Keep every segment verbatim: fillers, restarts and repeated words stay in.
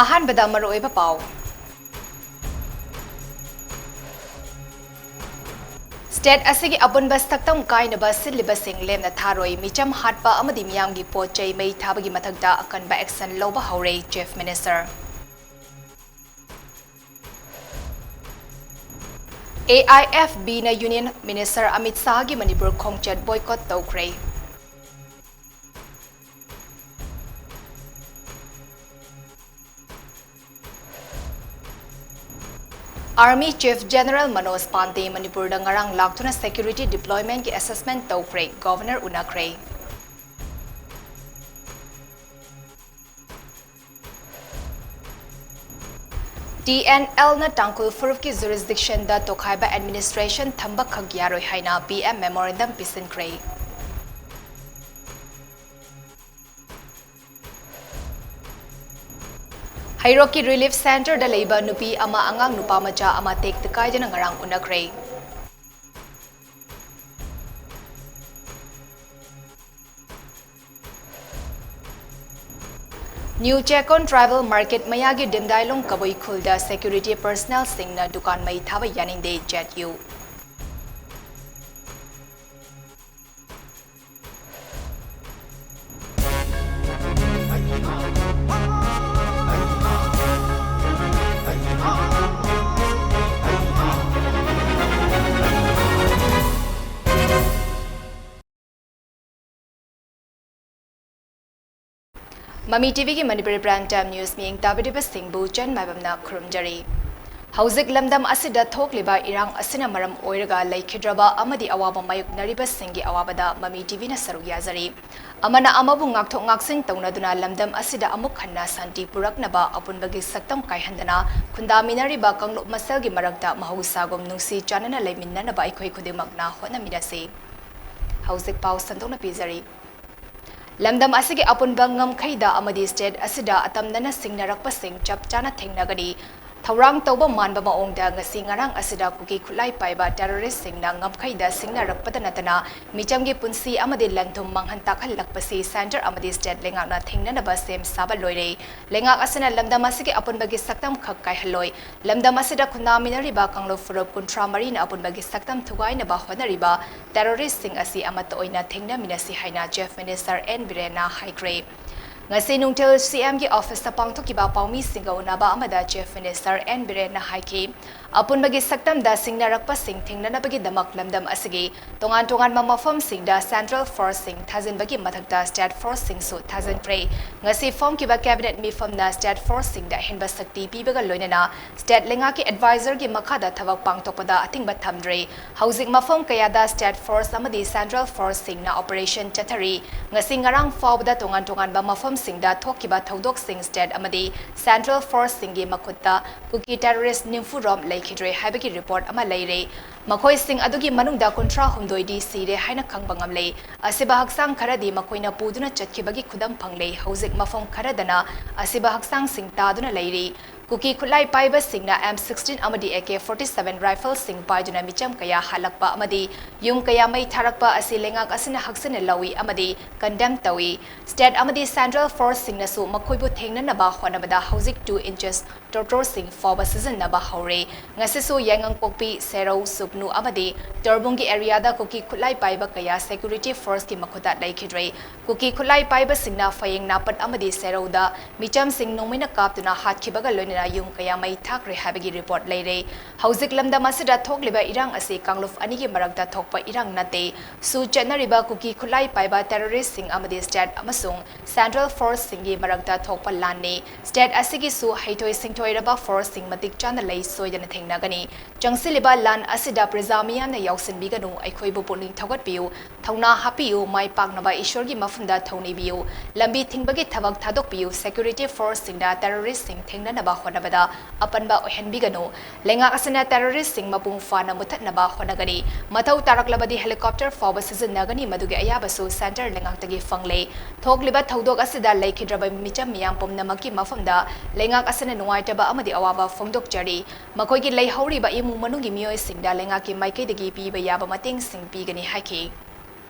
ꯑꯍꯥꯟꯕꯗ ꯃꯔꯨꯑꯣꯏꯕ ꯄꯥꯎ꯫ State ꯑꯁꯤꯒꯤ ꯑꯄꯨꯟꯕ ꯁꯛꯇꯝ ꯀꯥꯏꯅꯕ ꯁꯤꯜꯂꯤꯕꯁꯤꯡ ꯂꯦꯝꯅ ꯊꯥꯔꯣꯏ, ꯃꯤꯆꯝ ꯍꯥꯠꯄ ꯑꯃꯗꯤ ꯃꯤꯌꯥꯝꯒꯤ ꯄꯣꯠ ꯆꯩ ꯃꯩ ꯊꯥꯕꯒꯤ ꯃꯊꯛꯇ ꯑꯀꯟꯕ action ꯂꯧꯕ ꯍꯧꯔꯦ, Chief Minister꯫ AIFBꯅ Union Minister Amit ꯁꯥꯍꯒꯤ ꯃꯅꯤꯄꯨꯔ ꯈꯣꯡꯆꯠ boycott ꯇꯧꯈ꯭ꯔꯦ꯫ Army Chief General ꯃꯅꯣꯖ ꯄꯥꯟꯗꯦ ꯃꯅꯤꯄꯨꯔꯗ ꯉꯔꯥꯡ ꯂꯥꯛꯇꯨꯅ security deploymentꯀꯤ assessment ꯇꯧꯈ꯭ꯔꯦ, Governor ꯎꯅꯈ꯭ꯔꯦ꯫ TNLꯅ ꯇꯥꯡꯈꯨꯜ ꯐꯨꯔꯨꯞꯀꯤ jurisdictionꯗ ꯇꯣꯈꯥꯏꯕ administration ꯊꯝꯕꯈꯛ ꯌꯥꯔꯣꯏ ꯍꯥꯏꯅ PM memorandum ꯄꯤꯁꯤꯟꯈ꯭ꯔꯦ꯫ ꯍꯩꯔꯣꯛꯀꯤ relief centreꯗ ꯂꯩꯕ ꯅꯨꯄꯤ ꯑꯃ ꯑꯉꯥꯡ ꯅꯨꯄꯥ ꯃꯆꯥ ꯑꯃ ꯇꯦꯛꯇ ꯀꯥꯏꯗꯅ ꯉꯔꯥꯡ ꯎꯅꯈ꯭ꯔꯦ꯫ New Checkon Tribal Market ꯃꯌꯥꯒꯤ ꯗꯤꯝꯗꯥꯏꯂꯣꯡ ꯀꯕꯨꯏ ꯈꯨꯜꯗ security personnelꯁꯤꯡꯅ ꯗꯨꯀꯥꯟ ꯃꯩ ꯊꯥꯕ ꯌꯥꯅꯤꯡꯗꯦ, ZU꯫ ꯃꯃꯤ TVꯒꯤ ꯃꯅꯤꯄꯨꯔꯤ prime time news ꯃꯤꯠꯌꯦꯡ ꯇꯥꯕꯤꯔꯤꯕꯁꯤꯡꯕꯨ ꯆꯟ ꯃꯥꯏꯕꯝꯅ ꯈꯨꯔꯨꯝꯖꯔꯤ꯫ ꯍꯧꯖꯤꯛ ꯂꯝꯗꯝ ꯑꯁꯤꯗ ꯊꯣꯛꯂꯤꯕ ꯏꯔꯥꯡ ꯑꯁꯤꯅ ꯃꯔꯝ ꯑꯣꯏꯔꯒ ꯂꯩꯈꯤꯗ꯭ꯔꯕ ꯑꯃꯗꯤ ꯑꯋꯥꯕ ꯃꯥꯌꯣꯛꯅꯔꯤꯕꯁꯤꯡꯒꯤ ꯑꯋꯥꯕꯗ ꯃꯃꯤ TVꯅ ꯁꯔꯨꯛ ꯌꯥꯖꯔꯤ꯫ ꯑꯃꯅ ꯑꯃꯕꯨ ꯉꯥꯛꯊꯣꯛ ꯉꯥꯛꯁꯤꯟ ꯇꯧꯅꯗꯨꯅ ꯂꯝꯗꯝ ꯑꯁꯤꯗ ꯑꯃꯨꯛ ꯍꯟꯅ ꯁꯥꯟꯇꯤ ꯄꯨꯔꯛꯅꯕ ꯑꯄꯨꯟꯕꯒꯤ ꯁꯛꯇꯝ ꯀꯥꯏꯍꯟꯗꯅ ꯈꯨꯟꯗꯥꯃꯤꯟꯅꯔꯤꯕ ꯀꯥꯡꯂꯨꯞ ꯃꯁꯦꯜꯒꯤ ꯃꯔꯛꯇ ꯃꯍꯧꯁꯥꯒꯨꯝ ꯅꯨꯡꯁꯤ ꯆꯥꯟꯅꯅ ꯂꯩꯃꯤꯟꯅꯅꯕ ꯑꯩꯈꯣꯏ ꯈꯨꯗꯤꯡꯃꯛꯅ ꯍꯣꯠꯅꯃꯤꯟꯅꯁꯤ꯫ ꯍꯧꯖꯤꯛ ꯄꯥꯎ ꯁꯟꯗꯣꯛꯅ ꯄꯤꯖꯔꯤ꯫ ꯂꯝꯗꯝ ꯑꯁꯤꯒꯤ ꯑꯄꯨꯟꯕ ꯉꯝꯈꯩꯗ ꯑꯃꯗꯤ state ꯑꯁꯤꯗ ꯑꯇꯝꯅꯅ ꯁꯤꯡꯅꯔꯛꯄꯁꯤꯡ ꯆꯞ ꯆꯥꯅ ꯊꯦꯡꯅꯒꯅꯤ꯫ ꯊꯧꯔꯥꯡ ꯇꯧꯕ ꯃꯥꯟꯕ ꯃꯑꯣꯡꯗ ꯉꯁꯤ ꯉꯔꯥꯡ ꯑꯁꯤꯗ ꯀꯨꯀꯤ ꯈꯨꯠꯂꯥꯏ ꯄꯥꯏꯕ terroristꯁꯤꯡꯅ ꯉꯝꯈꯩꯗ ꯁꯤꯡꯅꯔꯛꯄꯗ ꯅꯠꯇꯅ ꯃꯤꯆꯝꯒꯤ ꯄꯨꯟꯁꯤ ꯑꯃꯗꯤ ꯂꯟ-ꯊꯨꯝ ꯃꯥꯡꯍꯟ ꯇꯥꯛꯍꯜꯂꯛꯄꯁꯤ centre ꯑꯃꯗꯤ state ꯂꯩꯉꯥꯛꯅ ꯊꯦꯡꯅꯅꯕ ꯁꯦꯝ ꯁꯥꯕ ꯂꯣꯏꯔꯦ꯫ ꯂꯩꯉꯥꯛ ꯑꯁꯤꯅ ꯂꯝꯗꯝ ꯑꯁꯤꯒꯤ ꯑꯄꯨꯟꯕꯒꯤ ꯁꯛꯇꯝ ꯈꯛ ꯀꯥꯏꯍꯜꯂꯣꯏ꯫ ꯂꯝꯗꯝ ꯑꯁꯤꯗ ꯈꯨꯟꯗꯥꯃꯤꯟꯅꯔꯤꯕ ꯀꯥꯡꯂꯨꯞ ꯐꯨꯔꯨꯞ ꯀꯨꯟꯊ꯭ꯔꯥ ꯃꯔꯤꯅ ꯑꯄꯨꯟꯕꯒꯤ ꯁꯛꯇꯝ ꯊꯨꯒꯥꯏꯅꯕ ꯍꯣꯠꯅꯔꯤꯕ terroristꯁꯤꯡ ꯑꯁꯤ ꯑꯃꯠꯇ ꯑꯣꯏꯅ ꯊꯦꯡꯅꯃꯤꯟꯅꯁꯤ ꯍꯥꯏꯅ Chief Minister N ꯕꯤꯔꯦꯟꯅ ꯍꯥꯏꯈ꯭ꯔꯦ꯫ ꯉꯁꯤ ꯅꯨꯡꯊꯤꯜ CMꯒꯤ officeꯇ ꯄꯥꯡꯊꯣꯛꯈꯤꯕ ꯄꯥꯎꯃꯤꯁꯤꯡꯒ ꯎꯅꯕ ꯑꯃꯗ Chief Minister N ꯕꯤꯔꯦꯟꯅ ꯍꯥꯏꯈꯤ, ꯑꯄꯨꯟꯕꯒꯤ ꯁꯛꯇꯝꯗ ꯁꯤꯡꯅꯔꯛꯄꯁꯤꯡ ꯊꯦꯡꯅꯅꯕꯒꯤꯗꯃꯛ ꯂꯝꯗꯝ ꯑꯁꯤꯒꯤ ꯇꯣꯉꯥꯟ ꯇꯣꯉꯥꯟꯕ ꯃꯐꯝꯁꯤꯡꯗ central forceꯁꯤꯡ ꯊꯥꯖꯤꯟꯕꯒꯤ ꯃꯊꯛꯇ state forceꯁꯤꯡꯁꯨ ꯊꯥꯖꯤꯟꯈ꯭ꯔꯦ꯫ ꯉꯁꯤ ꯐꯣꯡꯈꯤꯕ cabinet ꯃꯤꯐꯝꯅ state forceꯁꯤꯡꯗ ꯑꯍꯦꯟꯕ ꯁꯛꯇꯤ ꯄꯤꯕꯒ ꯂꯣꯏꯅꯅ state ꯂꯩꯉꯥꯛꯀꯤ advisorꯒꯤ ꯃꯈꯥꯗ ꯊꯕꯛ ꯄꯥꯡꯊꯣꯛꯄꯗ ꯑꯊꯤꯡꯕ ꯊꯝꯗ꯭ꯔꯦ꯫ ꯍꯧꯖꯤꯛ ꯃꯐꯝ ꯀꯌꯥꯗ state force ꯑꯃꯗꯤ central forceꯁꯤꯡꯅ operation ꯆꯠꯊꯔꯤ꯫ ꯉꯁꯤ ꯉꯔꯥꯡ ꯐꯥꯎꯕꯗ ꯇꯣꯉꯥꯟ ꯇꯣꯉꯥꯟꯕ ꯃꯐꯝꯁꯤꯡꯗ ꯊꯣꯛꯈꯤꯕ ꯊꯧꯗꯣꯛꯁꯤꯡ state ꯑꯃꯗꯤ central forceꯁꯤꯡꯒꯤ ꯃꯈꯨꯠꯇ ꯀꯨꯀꯤ terrorist ꯅꯤꯐꯨ ꯔꯣꯝ ꯂꯩꯈꯤꯗ꯭ꯔꯦ ꯍꯥꯏꯕꯒꯤ report ꯑꯃ ꯂꯩꯔꯦ꯫ ꯃꯈꯣꯏꯁꯤꯡ ꯑꯗꯨꯒꯤ ꯃꯅꯨꯡꯗ ꯀꯨꯟꯊ꯭ꯔꯥ ꯍꯨꯝꯗꯣꯏꯗꯤ ꯁꯤꯔꯦ ꯍꯥꯏꯅ ꯈꯪꯕ ꯉꯝꯂꯦ꯫ ꯑꯁꯤꯕ ꯍꯛꯆꯥꯡ ꯈꯔꯗꯤ ꯃꯈꯣꯏꯅ ꯄꯨꯗꯨꯅ ꯆꯠꯈꯤꯕꯒꯤ ꯈꯨꯗꯝ ꯐꯪꯂꯦ꯫ ꯍꯧꯖꯤꯛ ꯃꯐꯝ ꯈꯔꯗꯅ ꯑꯁꯤꯕ ꯍꯛꯆꯥꯡꯁꯤꯡ ꯇꯥꯗꯨꯅ ꯂꯩꯔꯤ꯫ ꯀꯨꯀꯤ ꯈꯨꯠꯂꯥꯏ ꯄꯥꯏꯕꯁꯤꯡꯅ M sixteen ꯑꯃꯗꯤ AK forty seven rifleꯁꯤꯡ ꯄꯥꯏꯗꯨꯅ ꯃꯤꯆꯝ ꯀꯌꯥ ꯍꯥꯠꯂꯛꯄ ꯑꯃꯗꯤ ꯌꯨꯝ ꯀꯌꯥ ꯃꯩ ꯊꯥꯔꯛꯄ ꯑꯁꯤ ꯂꯩꯉꯥꯛ ꯑꯁꯤꯅ ꯍꯛꯆꯤꯟꯅ ꯂꯧꯏ ꯑꯃꯗꯤ condemn ꯇꯧꯏ꯫ State ꯑꯃꯗꯤ central forceꯁꯤꯡꯅꯁꯨ ꯃꯈꯣꯏꯕꯨ ꯊꯦꯡꯅꯅꯕ ꯍꯣꯠꯅꯕꯗ ꯍꯧꯖꯤꯛ two inches tortoreꯁꯤꯡ ꯐꯥꯎꯕ ꯁꯤꯖꯤꯟꯅꯕ ꯍꯧꯔꯦ꯫ ꯉꯁꯤꯁꯨ ꯌꯥꯏꯉꯪꯄꯣꯛꯄꯤ, ꯁꯦꯔꯧ, ꯁꯨꯒꯅꯨ ꯑꯃꯗꯤ ꯇꯣꯔꯕꯨꯡꯒꯤ areaꯗ ꯀꯨꯀꯤ ꯈꯨꯠꯂꯥꯏ ꯄꯥꯏꯕ ꯀꯌꯥ security forceꯀꯤ ꯃꯈꯨꯠꯇ ꯂꯩꯈꯤꯗ꯭ꯔꯦ꯫ ꯀꯨꯀꯤ ꯈꯨꯠꯂꯥꯏ ꯄꯥꯏꯕꯁꯤꯡꯅ ꯐꯌꯦꯡ ꯅꯥꯄꯠ ꯑꯃꯗꯤ ꯁꯦꯔꯧꯗ ꯃꯤꯆꯝꯁꯤꯡ ꯅꯣꯡꯃꯩꯅ ꯀꯥꯞꯇꯨꯅ ꯍꯥꯠꯈꯤꯕꯒ ꯂꯣꯏꯅꯅ ꯌꯨꯝ ꯀꯌꯥ ꯃꯩ ꯊꯥꯈ꯭ꯔꯦ ꯍꯥꯏꯕꯒꯤ report ꯂꯩꯔꯦ꯫ ꯍꯧꯖꯤꯛ ꯂꯝꯗꯝ ꯑꯁꯤꯗ ꯊꯣꯛꯂꯤꯕ ꯏꯔꯥꯡ ꯑꯁꯤ ꯀꯥꯡꯂꯨꯞ ꯑꯅꯤꯒꯤ ꯃꯔꯛꯇ ꯊꯣꯛꯄ ꯏꯔꯥꯡ ꯅꯠꯇꯦ꯫ ꯁꯨ ꯆꯠꯅꯔꯤꯕ ꯀꯨꯀꯤ ꯈꯨꯠꯂꯥꯏ ꯄꯥꯏꯕ terroristꯁꯤꯡ ꯑꯃꯗꯤ state ꯑꯃꯁꯨꯡ central forceꯁꯤꯡꯒꯤ ꯃꯔꯛꯇ ꯊꯣꯛꯄ ꯂꯥꯟꯅꯤ꯫ State ꯑꯁꯤꯒꯤꯁꯨ ꯍꯩꯊꯣꯏ ꯁꯤꯡꯊꯣꯏꯔꯕ forceꯁꯤꯡ ꯃꯇꯤꯛ ꯆꯥꯅ ꯂꯩ, ꯁꯣꯏꯗꯅ ꯊꯦꯡꯅꯒꯅꯤ꯫ ꯆꯪꯁꯤꯜꯂꯤꯕ ꯂꯥꯟ ꯑꯁꯤꯗ ꯄ꯭ꯔꯖꯥ ꯃꯤꯌꯥꯝꯅ ꯌꯥꯎꯁꯤꯟꯕꯤꯒꯅꯨ, ꯑꯩꯈꯣꯏꯕꯨ ꯄꯨꯛꯅꯤꯡ ꯊꯧꯒꯠꯄꯤꯌꯨ, ꯊꯧꯅꯥ ꯍꯥꯞꯄꯤꯌꯨ, ꯃꯥꯏ ꯄꯥꯛꯅꯕ ꯏꯁꯣꯔꯒꯤ ꯃꯐꯝꯗ ꯊꯧꯅꯤꯕꯤꯌꯨ, ꯂꯝꯕꯤ ꯊꯤꯡꯕꯒꯤ ꯊꯕꯛ ꯊꯥꯗꯣꯛꯄꯤꯌꯨ, security forceꯁꯤꯡꯗ terroristꯁꯤꯡ ꯊꯦꯡꯅꯅꯕ ꯍꯣꯠꯅꯕꯗ ꯑꯄꯟꯕ ꯑꯣꯏꯍꯟꯕꯤꯒꯅꯨ꯫ ꯂꯩꯉꯥꯛ ꯑꯁꯤꯅ terroristꯁꯤꯡ ꯃꯄꯨꯡ ꯐꯥꯅ ꯃꯨꯊꯠꯅꯕ ꯍꯣꯠꯅꯒꯅꯤ꯫ ꯃꯊꯧ ꯇꯥꯔꯛꯂꯕꯗꯤ helicopter ꯐꯥꯎꯕ ꯁꯤꯖꯤꯟꯅꯒꯅꯤ, ꯃꯗꯨꯒꯤ ꯑꯌꯥꯕꯁꯨ centre ꯂꯩꯉꯥꯛꯇꯒꯤ ꯐꯪꯂꯦ꯫ ꯊꯣꯛꯂꯤꯕ ꯊꯧꯗꯣꯛ ꯑꯁꯤꯗ ꯂꯩꯈꯤꯗ꯭ꯔꯕ ꯃꯤꯆꯝ ꯃꯤꯌꯥꯝ ꯄꯨꯝꯅꯃꯛꯀꯤ ꯃꯐꯝꯗ ꯂꯩꯉꯥꯛ ꯑꯁꯤꯅ ꯅꯨꯡꯉꯥꯏꯇꯕ ꯑꯃꯗꯤ ꯑꯋꯥꯕ ꯐꯣꯡꯗꯣꯛꯆꯔꯤ꯫ ꯃꯈꯣꯏꯒꯤ ꯂꯩꯍꯧꯔꯤꯕ ꯏꯃꯨꯡ ꯃꯅꯨꯡꯒꯤ ꯃꯤꯑꯣꯏꯁꯤꯡꯗ ꯂꯩꯉꯥꯛꯀꯤ ꯃꯥꯏꯀꯩꯗꯒꯤ ꯄꯤꯕ ꯌꯥꯕ ꯃꯇꯦꯡꯁꯤꯡ ꯄꯤꯒꯅꯤ ꯍꯥꯏꯈꯤ꯫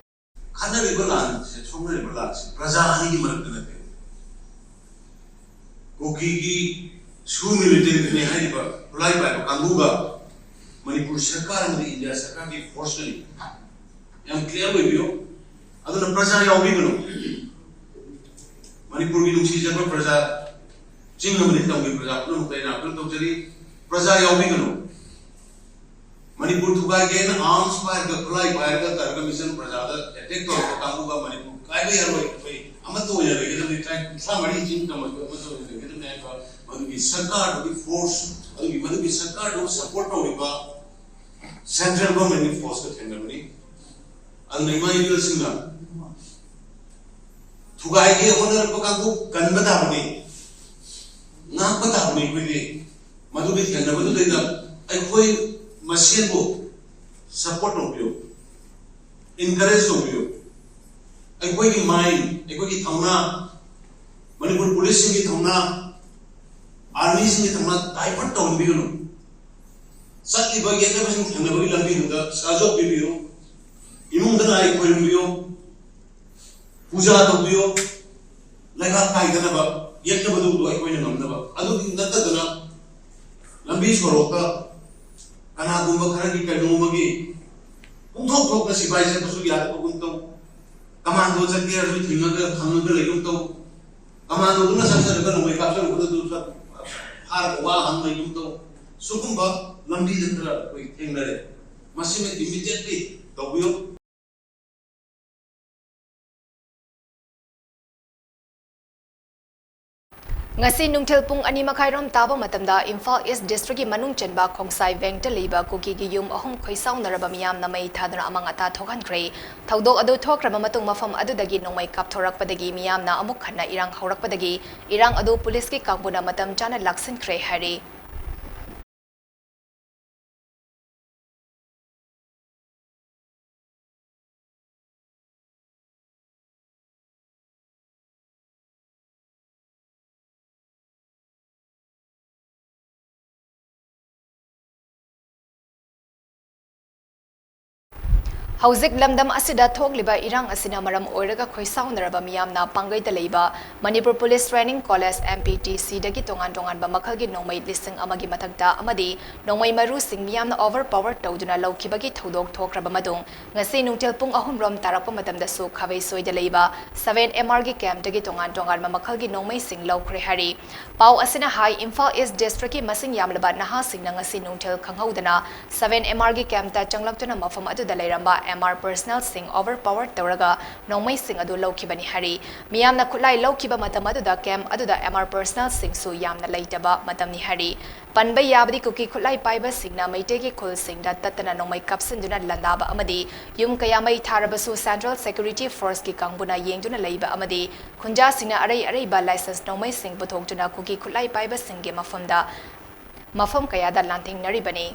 ꯈꯠꯅꯔꯤꯕ ꯂꯥꯟꯁꯦ, ꯁꯣꯛꯅꯔꯤꯕ ꯂꯥꯟꯁꯦ ꯄ꯭ꯔꯖꯥ ꯑꯅꯤꯒꯤ ꯃꯔꯛꯇ ꯅꯠꯇꯦ꯫ ꯀꯨꯀꯤꯒꯤ ꯁꯨ ꯃꯤꯂꯤꯇꯦꯟꯠꯅꯤ ꯍꯥꯏꯔꯤꯕ ꯈꯨꯠꯂꯥꯏ ꯄꯥꯏꯕ ꯀꯥꯡꯕꯨꯒ ꯃꯅꯤꯄꯨꯔ ꯁꯔꯀꯥꯔ ꯑꯃꯗꯤ ꯏꯟꯗꯤꯌꯥ ꯁꯔꯀꯥꯔꯒꯤ ꯐꯣꯔꯁꯀꯅꯤ꯫ ꯌꯥꯝ ꯀ꯭ꯂꯤꯌꯥꯔ ꯑꯣꯏꯕꯤꯌꯨ꯫ ꯑꯗꯨꯅ ꯄ꯭ꯔꯖꯥ ꯌꯥꯎꯕꯤꯒꯅꯨ꯫ ꯃꯅꯤꯄꯨꯔꯒꯤ ꯅꯨꯡꯁꯤꯖꯕ ꯄ꯭ꯔꯖꯥ, ꯆꯤꯡ ꯑꯃꯗꯤ ꯇꯝꯒꯤ ꯄ꯭ꯔꯖꯥ ꯄꯨꯝꯅꯃꯛꯇ ꯑꯩꯅ ꯑꯄꯤꯜ ꯇꯧꯖꯔꯤ, ꯄ꯭ꯔꯖꯥ ꯌꯥꯎꯕꯤꯒꯅꯨ꯫ ꯃꯅꯤꯄꯨꯔ ꯊꯨꯒꯥꯏꯒꯦꯅ ꯑꯥꯔꯝꯁ ꯄꯥꯏꯔꯒ, ꯈꯨꯠꯂꯥꯏ ꯄꯥꯏꯔꯒ ꯇꯧꯔꯒ ꯃꯤꯆꯝ ꯄ꯭ꯔꯖꯥꯗ ꯑꯦꯇꯦꯛ ꯇꯧꯔꯛꯄ ꯀꯥꯡꯕꯨꯒ ꯃꯅꯤꯄꯨꯔ ꯀꯥꯏꯕ ꯌꯥꯔꯣꯏ꯫ ꯑꯩꯈꯣꯏ ꯑꯃꯠꯇ ꯑꯣꯏꯅ ꯂꯩꯒꯗꯕꯅꯤ꯫ ꯇ꯭ꯔꯥꯏꯕ ꯀꯨꯟꯊ꯭ꯔꯥ ꯃꯔꯤ ꯆꯤꯡ ꯇꯝ ꯑꯗꯨ ꯑꯃꯠꯇ ꯑꯣꯏꯅ ꯂꯩꯒꯗꯕꯅꯤ ꯍꯥꯏꯕ ꯃꯗꯨꯒꯤ ꯁꯔꯀꯥꯔꯗꯨꯒꯤ ꯐꯣꯔꯁ, ꯑꯗꯨꯒꯤ ꯃꯗꯨꯒꯤ ꯁꯔꯀꯥꯔꯗꯨ ꯁꯄꯣꯔꯠ ꯇꯧꯔꯤꯕ ꯁꯦꯟꯇ꯭ꯔꯦꯜ ꯒꯣꯔꯃꯦꯟꯒꯤ ꯐꯣꯔꯁꯀ ꯊꯦꯡꯅꯕꯅꯤ꯫ ꯑꯗꯨꯅ ꯏꯃꯥ ꯏꯕꯦꯜꯁꯤꯡꯅ ꯊꯨꯒꯥꯏꯒꯦ ꯍꯣꯠꯅꯔꯛꯄ ꯀꯥꯡꯕꯨ ꯀꯟꯕ ꯇꯥꯕꯅꯤ, ꯉꯥꯛꯄ ꯇꯥꯕꯅꯤ꯫ ꯑꯩꯈꯣꯏꯗꯤ ꯃꯗꯨꯒꯤ ꯊꯦꯡꯅꯕꯗꯨꯗꯩꯗ ꯑꯩꯈꯣꯏ ꯃꯁꯦꯟꯕꯨ ꯁꯄꯣꯔꯠ ꯇꯧꯕꯤꯌꯨ, ꯏꯟꯀꯔꯦꯖ ꯇꯧꯕꯤꯌꯨ꯫ ꯑꯩꯈꯣꯏꯒꯤ ꯃꯥꯏꯟ, ꯑꯩꯈꯣꯏꯒꯤ ꯊꯧꯅꯥ, ꯃꯅꯤꯄꯨꯔ ꯄꯨꯂꯤꯁꯁꯤꯡꯒꯤ ꯊꯧꯅꯥ, ꯑꯥꯔꯃꯤꯁꯤꯡꯒꯤ ꯊꯧꯅꯥ ꯗꯥꯏꯚꯔꯠ ꯇꯧꯍꯟꯕꯤꯒꯅꯨ꯫ ꯆꯠꯂꯤꯕ ꯌꯦꯠꯅꯕꯁꯤꯡ ꯊꯦꯡꯅꯕꯒꯤ ꯂꯝꯕꯤꯗꯨꯗ ꯁꯍꯖꯣꯒ ꯄꯤꯕꯤꯌꯨ, ꯏꯃꯨꯡꯗ ꯂꯥꯏ ꯈꯣꯏꯔꯝꯕꯤꯌꯨ, ꯄꯨꯖꯥ ꯇꯧꯕꯤꯌꯨ, ꯂꯩꯕꯥꯛ ꯀꯥꯏꯗꯅꯕ, ꯌꯦꯠꯅꯕꯗꯨꯕꯨ ꯑꯩꯈꯣꯏꯅ ꯉꯝꯅꯕ꯫ ꯑꯗꯨꯗꯤ ꯅꯠꯇꯗꯅ ꯂꯝꯕꯤ ꯁꯣꯔꯣꯛꯇ ꯀꯅꯥꯒꯨꯝꯕ ꯈꯔꯒꯤ ꯀꯩꯅꯣꯝꯃꯒꯤ ꯄꯨꯡꯊꯣꯛ ꯊꯣꯛꯅ ꯁꯤꯐꯥꯏ ꯆꯠꯄꯁꯨ ꯌꯥꯗꯕꯒꯨꯝ ꯇꯧ, ꯀꯃꯥꯟꯗꯣ ꯆꯠꯀꯦ ꯍꯥꯏꯔꯁꯨ ꯊꯤꯡꯉꯒ ꯈꯪꯉꯒ ꯂꯩꯒꯨꯝ ꯇꯧ, ꯀꯃꯥꯟꯗꯣꯗꯨꯅ ꯆꯠꯆꯔꯒ ꯅꯣꯡꯃꯩ ꯀꯥꯞꯆꯔꯨꯕꯗ ꯑꯗꯨ ꯐꯥꯔꯒ ꯋꯥ ꯍꯪ ꯂꯩꯒꯨꯝ ꯇꯧ꯫ ꯁꯤꯒꯨꯝꯕ ꯂꯝꯕꯤꯗ ꯈꯔ ꯑꯩꯈꯣꯏ ꯊꯦꯡꯅꯔꯦ꯫ ꯃꯁꯤꯃ ꯏꯃꯤꯗꯤꯌꯦꯠꯂꯤ ꯇꯧꯕꯤꯌꯨ꯫ ꯉꯁꯤ ꯅꯨꯡꯊꯤꯜ ꯄꯨꯡ ꯑꯅꯤ ꯃꯈꯥꯏꯔꯣꯝ ꯇꯥꯕ ꯃꯇꯝꯗ ꯏꯝꯐꯥꯜ ꯏꯁ ꯗꯤꯁꯇ꯭ꯔꯤꯛꯀꯤ ꯃꯅꯨꯡ ꯆꯟꯕ ꯈꯣꯡꯁꯥꯏ ꯕꯦꯡꯛꯇ ꯂꯩꯕ ꯀꯨꯀꯤꯒꯤ ꯌꯨꯝ ꯑꯍꯨꯝ ꯈꯣꯏꯁꯥꯎꯅꯔꯕ ꯃꯤꯌꯥꯝꯅ ꯃꯩ ꯊꯥꯗꯨꯅ ꯑꯃꯥꯡ ꯑꯇꯥ ꯊꯣꯛꯍꯟꯈ꯭ꯔꯦ꯫ ꯊꯧꯗꯣꯛ ꯑꯗꯨ ꯊꯣꯛꯈ꯭ꯔꯕ ꯃꯇꯨꯡ ꯃꯐꯝ ꯑꯗꯨꯗꯒꯤ ꯅꯣꯡꯃꯩ ꯀꯥꯞꯊꯣꯔꯛꯄꯗꯒꯤ ꯃꯤꯌꯥꯝꯅ ꯑꯃꯨꯛ ꯍꯟꯅ ꯏꯔꯥꯡ ꯍꯧꯔꯛꯄꯗꯒꯤ ꯏꯔꯥꯡ ꯑꯗꯨ ꯄꯨꯂꯤꯁꯀꯤ ꯀꯥꯡꯕꯨꯅ ꯃꯇꯝ ꯆꯥꯅ ꯂꯥꯛꯁꯤꯟꯈ꯭ꯔꯦ ꯍꯥꯏꯔꯤ꯫ ꯍꯧꯖꯤꯛ ꯂꯝꯗꯝ ꯑꯁꯤꯗ ꯊꯣꯛꯂꯤꯕ ꯏꯔꯥꯡ ꯑꯁꯤꯅ ꯃꯔꯝ ꯑꯣꯏꯔꯒ ꯈꯣꯏꯁꯥꯎꯅꯔꯕ ꯃꯤꯌꯥꯝꯅ ꯄꯥꯡꯒꯩꯗ ꯂꯩꯕ Manipur police training college, M P T C, ꯗꯒꯤ ꯇꯣꯉꯥꯟ ꯇꯣꯉꯥꯟꯕ ꯃꯈꯜꯒꯤ ꯅꯣꯡꯃꯩ ꯂꯤꯁꯤꯡ ꯑꯃꯒꯤ ꯃꯊꯛꯇ ꯑꯃꯗꯤ ꯅꯣꯡꯃꯩ ꯃꯔꯨꯁꯤꯡ ꯃꯤꯌꯥꯝꯅ ꯑꯣꯚꯔ ꯄꯥꯋꯔ ꯇꯧꯗꯨꯅ ꯂꯧꯈꯤꯕꯒꯤ ꯊꯧꯗꯣꯛ ꯊꯣꯛꯈ꯭ꯔꯕ ꯃꯇꯨꯡ, ꯉꯁꯤ ꯅꯨꯡꯊꯤꯜ ꯄꯨꯡ ꯑꯍꯨꯝ ꯔꯣꯝ ꯇꯥꯔꯛꯄ ꯃꯇꯝꯗꯁꯨ ꯈꯥꯕꯩꯁꯣꯏꯗ ꯂꯩꯕ seven M R ꯒꯤ ꯀꯦꯝꯞꯇꯒꯤ ꯇꯣꯉꯥꯟ ꯇꯣꯉꯥꯟꯕ ꯃꯈꯜꯒꯤ ꯅꯣꯡꯃꯩꯁꯤꯡ ꯂꯧꯈ꯭ꯔꯦ ꯍꯥꯏꯔꯤ꯫ ꯄꯥꯎ ꯑꯁꯤꯅ ꯍꯥꯏ, ꯏꯝꯐꯥꯜ ꯏꯁ ꯗꯤꯁꯇ꯭ꯔꯤꯛꯀꯤ ꯃꯁꯤꯡ ꯌꯥꯝꯂꯕ ꯅꯍꯥꯁꯤꯡꯅ ꯉꯁꯤ ꯅꯨꯡꯊꯤꯜ ꯈꯪꯍꯧꯗꯅ seven M R ꯒꯤ ꯀꯦꯝꯞꯇ ꯆꯪꯂꯛꯇꯨꯅ ꯃꯐꯝ ꯑꯗꯨꯗ ꯂꯩꯔꯝꯕ M R ꯄꯔꯁꯅꯦꯜꯁꯤꯡ ꯑꯣꯚꯔ ꯄꯥꯋꯔ ꯇꯧꯔꯒ ꯅꯣꯡꯃꯩꯁꯤꯡ ꯑꯗꯨ ꯂꯧꯈꯤꯕꯅꯤ ꯍꯥꯏꯔꯤ꯫ ꯃꯤꯌꯥꯝꯅ ꯈꯨꯠꯂꯥꯏ ꯂꯧꯈꯤꯕ ꯃꯇꯝ ꯑꯗꯨꯗ ꯀꯦꯝꯞ ꯑꯗꯨꯗ M R ꯄꯔꯁꯅꯦꯜꯁꯤꯡꯁꯨ ꯌꯥꯝꯅ ꯂꯩꯇꯕ ꯃꯇꯝꯅꯤ ꯍꯥꯏꯔꯤ꯫ ꯄꯟꯕ ꯌꯥꯕꯗꯤ ꯀꯨꯀꯤ ꯈꯨꯠꯂꯥꯏ ꯄꯥꯏꯕꯁꯤꯡꯅ ꯃꯩꯇꯩꯒꯤ ꯈꯨꯜꯁꯤꯡꯗ ꯇꯠꯇꯅ ꯅꯣꯡꯃꯩ ꯀꯥꯞꯁꯤꯟꯗꯨꯅ ꯂꯥꯟꯗꯥꯕ ꯑꯃꯗꯤ ꯌꯨꯝ ꯀꯌꯥ ꯃꯩ ꯊꯥꯔꯕꯁꯨ ꯁꯦꯟꯇ꯭ꯔꯦꯜ ꯁꯦꯀ꯭ꯌꯨꯔꯤꯇꯤ ꯐꯣꯔꯁꯀꯤ ꯀꯥꯡꯕꯨꯅ ꯌꯦꯡꯗꯨꯅ ꯂꯩꯕ ꯑꯃꯗꯤ ꯈꯨꯟꯖꯥꯁꯤꯡꯅ ꯑꯔꯩ ꯑꯔꯩꯕ ꯂꯥꯏꯁꯦꯟꯁ ꯅꯣꯡꯃꯩꯁꯤꯡ ꯄꯨꯊꯣꯛꯇꯨꯅ ꯀꯨꯀꯤ ꯈꯨꯠꯂꯥꯏ ꯄꯥꯏꯕꯁꯤꯡꯒꯤ ꯃꯐꯝꯗ, ꯃꯐꯝ ꯀꯌꯥꯗ ꯂꯥꯟꯊꯦꯡꯅꯔꯤꯕꯅꯤ꯫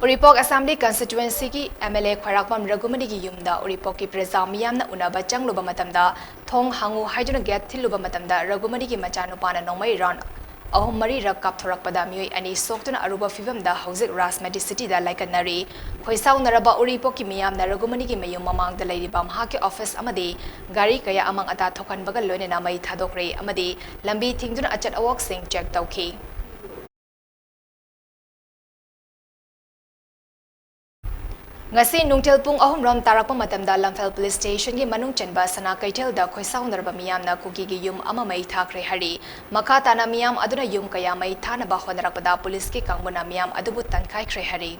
ꯎꯔꯤꯄꯣꯛ ꯑꯦꯁꯦꯝꯕ꯭ꯂꯤ ꯀꯟꯁꯇꯤꯇ꯭ꯌꯨꯑꯦꯟꯁꯤꯒꯤ M L A ꯈ꯭ꯋꯥꯏꯔꯥꯛꯄꯝ ꯔꯘꯨꯃꯅꯤꯒꯤ ꯌꯨꯝꯗ ꯎꯔꯤꯄꯣꯛꯀꯤ ꯄ꯭ꯔꯖꯥ ꯃꯤꯌꯥꯝꯅ ꯎꯅꯕ ꯆꯪꯂꯨꯕ ꯃꯇꯝꯗ ꯊꯣꯡ ꯍꯥꯡꯉꯨ ꯍꯥꯏꯗꯨꯅ ꯒꯦꯠ ꯊꯤꯜꯂꯨꯕ ꯃꯇꯝꯗ ꯔꯘꯨꯃꯅꯤꯒꯤ ꯃꯆꯥꯅꯨꯄꯥꯅ ꯅꯣꯡꯃꯩ ꯔꯥꯎꯟ ꯑꯍꯨꯝ ꯃꯔꯤꯔꯛ ꯀꯥꯞꯊꯣꯔꯛꯄꯗ ꯃꯤꯑꯣꯏ ꯑꯅꯤ ꯁꯣꯛꯇꯨꯅ ꯑꯔꯨꯕ ꯐꯤꯚꯝꯗ ꯍꯧꯖꯤꯛ ꯔꯥꯖꯃꯦꯗꯤ ꯁꯤꯇꯤꯗ ꯂꯥꯏꯀꯠꯅꯔꯤ꯫ ꯈꯣꯏꯁꯥꯎꯅꯔꯕ ꯎꯔꯤꯄꯣꯛꯀꯤ ꯃꯤꯌꯥꯝꯅ ꯔꯘꯨꯃꯅꯤꯒꯤ ꯃꯌꯨꯝ ꯃꯃꯥꯡꯗ ꯂꯩꯔꯤꯕ ꯃꯍꯥꯛꯀꯤ ꯑꯣꯐꯤꯁ ꯑꯃꯗꯤ ꯒꯥꯔꯤ ꯀꯌꯥ ꯑꯃꯥꯡ ꯑꯇꯥ ꯊꯣꯛꯍꯟꯕꯒ ꯂꯣꯏꯅꯅ ꯃꯩ ꯊꯥꯗꯣꯛꯈ꯭ꯔꯦ ꯑꯃꯗꯤ ꯂꯝꯕꯤ ꯊꯤꯡꯗꯨꯅ ꯑꯆꯠ ꯑꯋꯣꯛꯁꯤꯡ ꯆꯦꯛ ꯇꯧꯈꯤ꯫ ꯉꯁꯤ ꯅꯨꯡꯊꯤꯜ ꯄꯨꯡ ꯑꯍꯨꯝ ꯔꯣꯝ ꯇꯥꯔꯛꯄ ꯃꯇꯝꯗ ꯂꯝꯐꯦꯜ ꯄꯨꯂꯤꯁ ꯁ꯭ꯇꯦꯁꯟꯒꯤ ꯃꯅꯨꯡ ꯆꯟꯕ ꯁꯅꯥ ꯀꯩꯊꯦꯜꯗ ꯈꯣꯏꯁꯥꯎꯅꯔꯕ ꯃꯤꯌꯥꯝꯅ ꯀꯨꯀꯤꯒꯤ ꯌꯨꯝ ꯑꯃ ꯃꯩ ꯊꯥꯈ꯭ꯔꯦ ꯍꯥꯏꯔꯤ꯫ ꯃꯈꯥ ꯇꯥꯅ ꯃꯤꯌꯥꯝ ꯑꯗꯨꯅ ꯌꯨꯝ ꯀꯌꯥ ꯃꯩ ꯊꯥꯅꯕ ꯍꯣꯠꯅꯔꯛꯄꯗ ꯄꯨꯂꯤꯁꯀꯤ ꯀꯥꯡꯕꯨꯅ ꯃꯤꯌꯥꯝ ꯑꯗꯨꯕꯨ ꯇꯟꯈꯥꯏꯈ꯭ꯔꯦ ꯍꯥꯏꯔꯤ꯫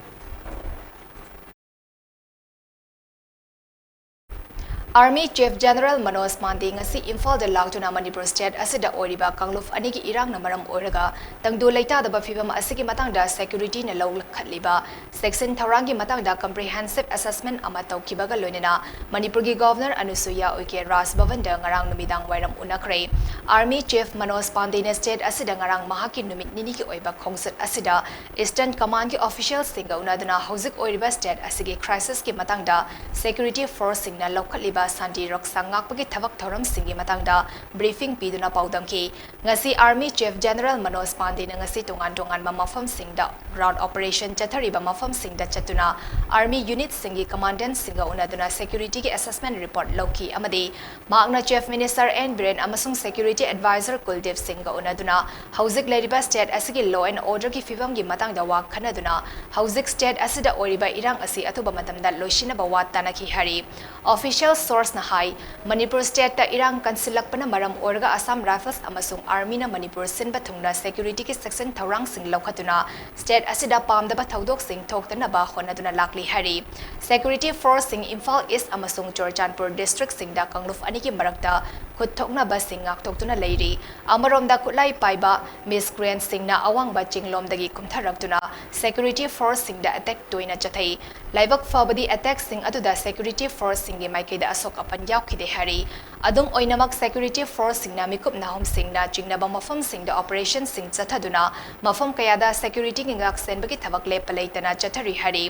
Army Chief General Manoj Pande ꯉꯁꯤ ꯏꯝꯐꯥꯜꯗ ꯂꯥꯛꯇꯨꯅ ꯃꯅꯤꯄꯨꯔ state ꯑꯁꯤꯗ ꯑꯣꯏꯔꯤꯕ ꯀꯥꯡꯂꯨꯞ ꯑꯅꯤꯒꯤ ꯏꯔꯥꯡꯅ ꯃꯔꯝ ꯑꯣꯏꯔꯒ ꯇꯪꯗꯨ ꯂꯩꯇꯥꯗꯕ ꯐꯤꯕꯝ ꯑꯁꯤꯒꯤ ꯃꯇꯥꯡꯗ securityꯅ ꯂꯧꯈꯠꯂꯤꯕ ꯆꯦꯛꯁꯤꯟ ꯊꯧꯔꯥꯡꯒꯤ ꯃꯇꯥꯡꯗ comprehensive assessment ꯑꯃ ꯇꯧꯈꯤꯕꯒ ꯂꯣꯏꯅꯅ ꯃꯅꯤꯄꯨꯔꯒꯤ Governor ꯑꯅꯨꯁꯨꯏꯌꯥ ꯎꯏꯀꯦ ꯔꯥꯖ ꯚꯕꯟꯗ ꯉꯔꯥꯡ ꯅꯨꯃꯤꯗꯥꯡ ꯋꯥꯏꯔꯝ ꯎꯅꯈ꯭ꯔꯦ꯫ Army Chief Manoj Pandeꯅ state ꯑꯁꯤꯗ ꯉꯔꯥꯡ ꯃꯍꯥꯛꯀꯤ ꯅꯨꯃꯤꯠ ꯅꯤꯅꯤꯒꯤ ꯑꯣꯏꯕ ꯈꯣꯡꯆꯠ ꯑꯁꯤꯗ Eastern Commandꯒꯤ officialꯁꯤꯡꯒ ꯎꯅꯗꯨꯅ ꯍꯧꯖꯤꯛ ꯑꯣꯏꯔꯤꯕ state ꯑꯁꯤꯒꯤ crisisꯀꯤ ꯃꯇꯥꯡꯗ security forceꯁꯤꯡꯅ ꯂꯧꯈꯠꯂꯤꯕ ꯁꯥꯟꯇꯤ ꯔꯛꯁꯥ ꯉꯥꯛꯄꯒꯤ ꯊꯕꯛ ꯊꯧꯔꯝꯁꯤꯡꯒꯤ ꯃꯇꯥꯡꯗ briefing ꯄꯤꯗꯨꯅ ꯄꯥꯎꯗꯝꯈꯤ꯫ ꯉꯁꯤ Army Chief General Manoj Pandeꯅ ꯉꯁꯤ ꯇꯣꯉꯥꯟ ꯇꯣꯉꯥꯟꯕ ꯃꯐꯝꯁꯤꯡꯗ ground operation ꯆꯠꯊꯔꯤꯕ ꯃꯐꯝꯁꯤꯡꯗ ꯆꯠꯇꯨꯅ Army unitꯁꯤꯡꯒꯤ commandantꯁꯤꯡꯒ ꯎꯅꯗꯨꯅ securityꯒꯤ assessment report ꯂꯧꯈꯤ ꯑꯃꯗꯤ ꯃꯍꯥꯛꯅ Chief Minister N Biren ꯑꯃꯁꯨꯡ Security Advisor Kuldeep Singhꯒ ꯎꯅꯗꯨꯅ ꯍꯧꯖꯤꯛ ꯂꯩꯔꯤꯕ state ꯑꯁꯤꯒꯤ law and orderꯒꯤ ꯐꯤꯕꯝꯒꯤ ꯃꯇꯥꯡꯗ ꯋꯥ ꯈꯟꯅꯗꯨꯅ ꯍꯧꯖꯤꯛ state ꯑꯁꯤꯗ ꯑꯣꯏꯔꯤꯕ ꯏꯔꯥꯡ ꯑꯁꯤ ꯑꯊꯨꯕ ꯃꯇꯝꯗ ꯂꯣꯏꯁꯤꯟꯅꯕ ꯋꯥ ꯇꯥꯅꯈꯤ ꯍꯥꯏꯔꯤ꯫ Official sourceꯅ ꯍꯥꯏ, ꯃꯅꯤꯄꯨꯔ stateꯇ ꯏꯔꯥꯡ ꯀꯟꯁꯤꯜꯂꯛꯄꯅ ꯃꯔꯝ ꯑꯣꯏꯔꯒ Assam Rifles ꯑꯃꯁꯨꯡ Armyꯅ ꯃꯅꯤꯄꯨꯔ ꯁꯤꯟꯕ ꯊꯨꯡꯅ securityꯒꯤ ꯆꯦꯛꯁꯤꯟ ꯊꯧꯔꯥꯡꯁꯤꯡ ꯂꯧꯈꯠꯇꯨꯅ state ꯑꯁꯤꯗ ꯄꯥꯝꯗꯕ ꯊꯧꯗꯣꯛꯁꯤꯡ ꯊꯣꯛꯇꯅꯕ ꯍꯣꯠꯅꯗꯨꯅ ꯂꯥꯛꯂꯤ ꯍꯥꯏꯔꯤ꯫ Security forceꯁꯤꯡ ꯏꯝꯐꯥꯜ East ꯑꯃꯁꯨꯡ ꯆꯨꯔꯆꯥꯟꯄꯨꯔ districtꯁꯤꯡꯗ ꯀꯥꯡꯂꯨꯞ ꯑꯅꯤꯒꯤ ꯃꯔꯛꯇ ꯈꯨꯠ ꯊꯣꯛꯅꯕꯁꯤꯡ ꯉꯥꯛꯊꯣꯛꯇꯨꯅ ꯂꯩꯔꯤ꯫ ꯑꯃꯔꯣꯝꯗ ꯈꯨꯠꯂꯥꯏ ꯄꯥꯏꯕ miscreantꯁꯤꯡꯅ ꯑꯋꯥꯡꯕ ꯆꯤꯡꯂꯣꯝꯗꯒꯤ ꯀꯨꯝꯊꯔꯛꯇꯨꯅ security forceꯁꯤꯡꯗ attack ꯇꯣꯏꯅ ꯆꯠꯊꯩ꯫ ꯂꯥꯏꯕꯛ ꯐꯕꯗꯤ attackꯁꯤꯡ ꯑꯗꯨꯗ security forceꯁꯤꯡꯒꯤ ꯃꯥꯏꯀꯩꯗ ꯑꯁꯣꯛ ꯑꯄꯟ ꯌꯥꯎꯈꯤꯗꯦ ꯍꯥꯏꯔꯤ꯫ ꯑꯗꯨꯝ ꯑꯣꯏꯅꯃꯛ, security forceꯁꯤꯡꯅ ꯃꯤꯀꯨꯞ ꯅꯥꯍꯨꯝꯁꯤꯡꯅ ꯆꯤꯡꯅꯕ ꯃꯐꯝꯁꯤꯡꯗ operationꯁꯤꯡ ꯆꯠꯊꯗꯨꯅ ꯃꯐꯝ ꯀꯌꯥꯗ securityꯒꯤ ꯉꯥꯛꯁꯦꯟꯕꯒꯤ ꯊꯕꯛ ꯂꯦꯞꯄ ꯂꯩꯇꯅ ꯆꯠꯊꯔꯤ ꯍꯥꯏꯔꯤ꯫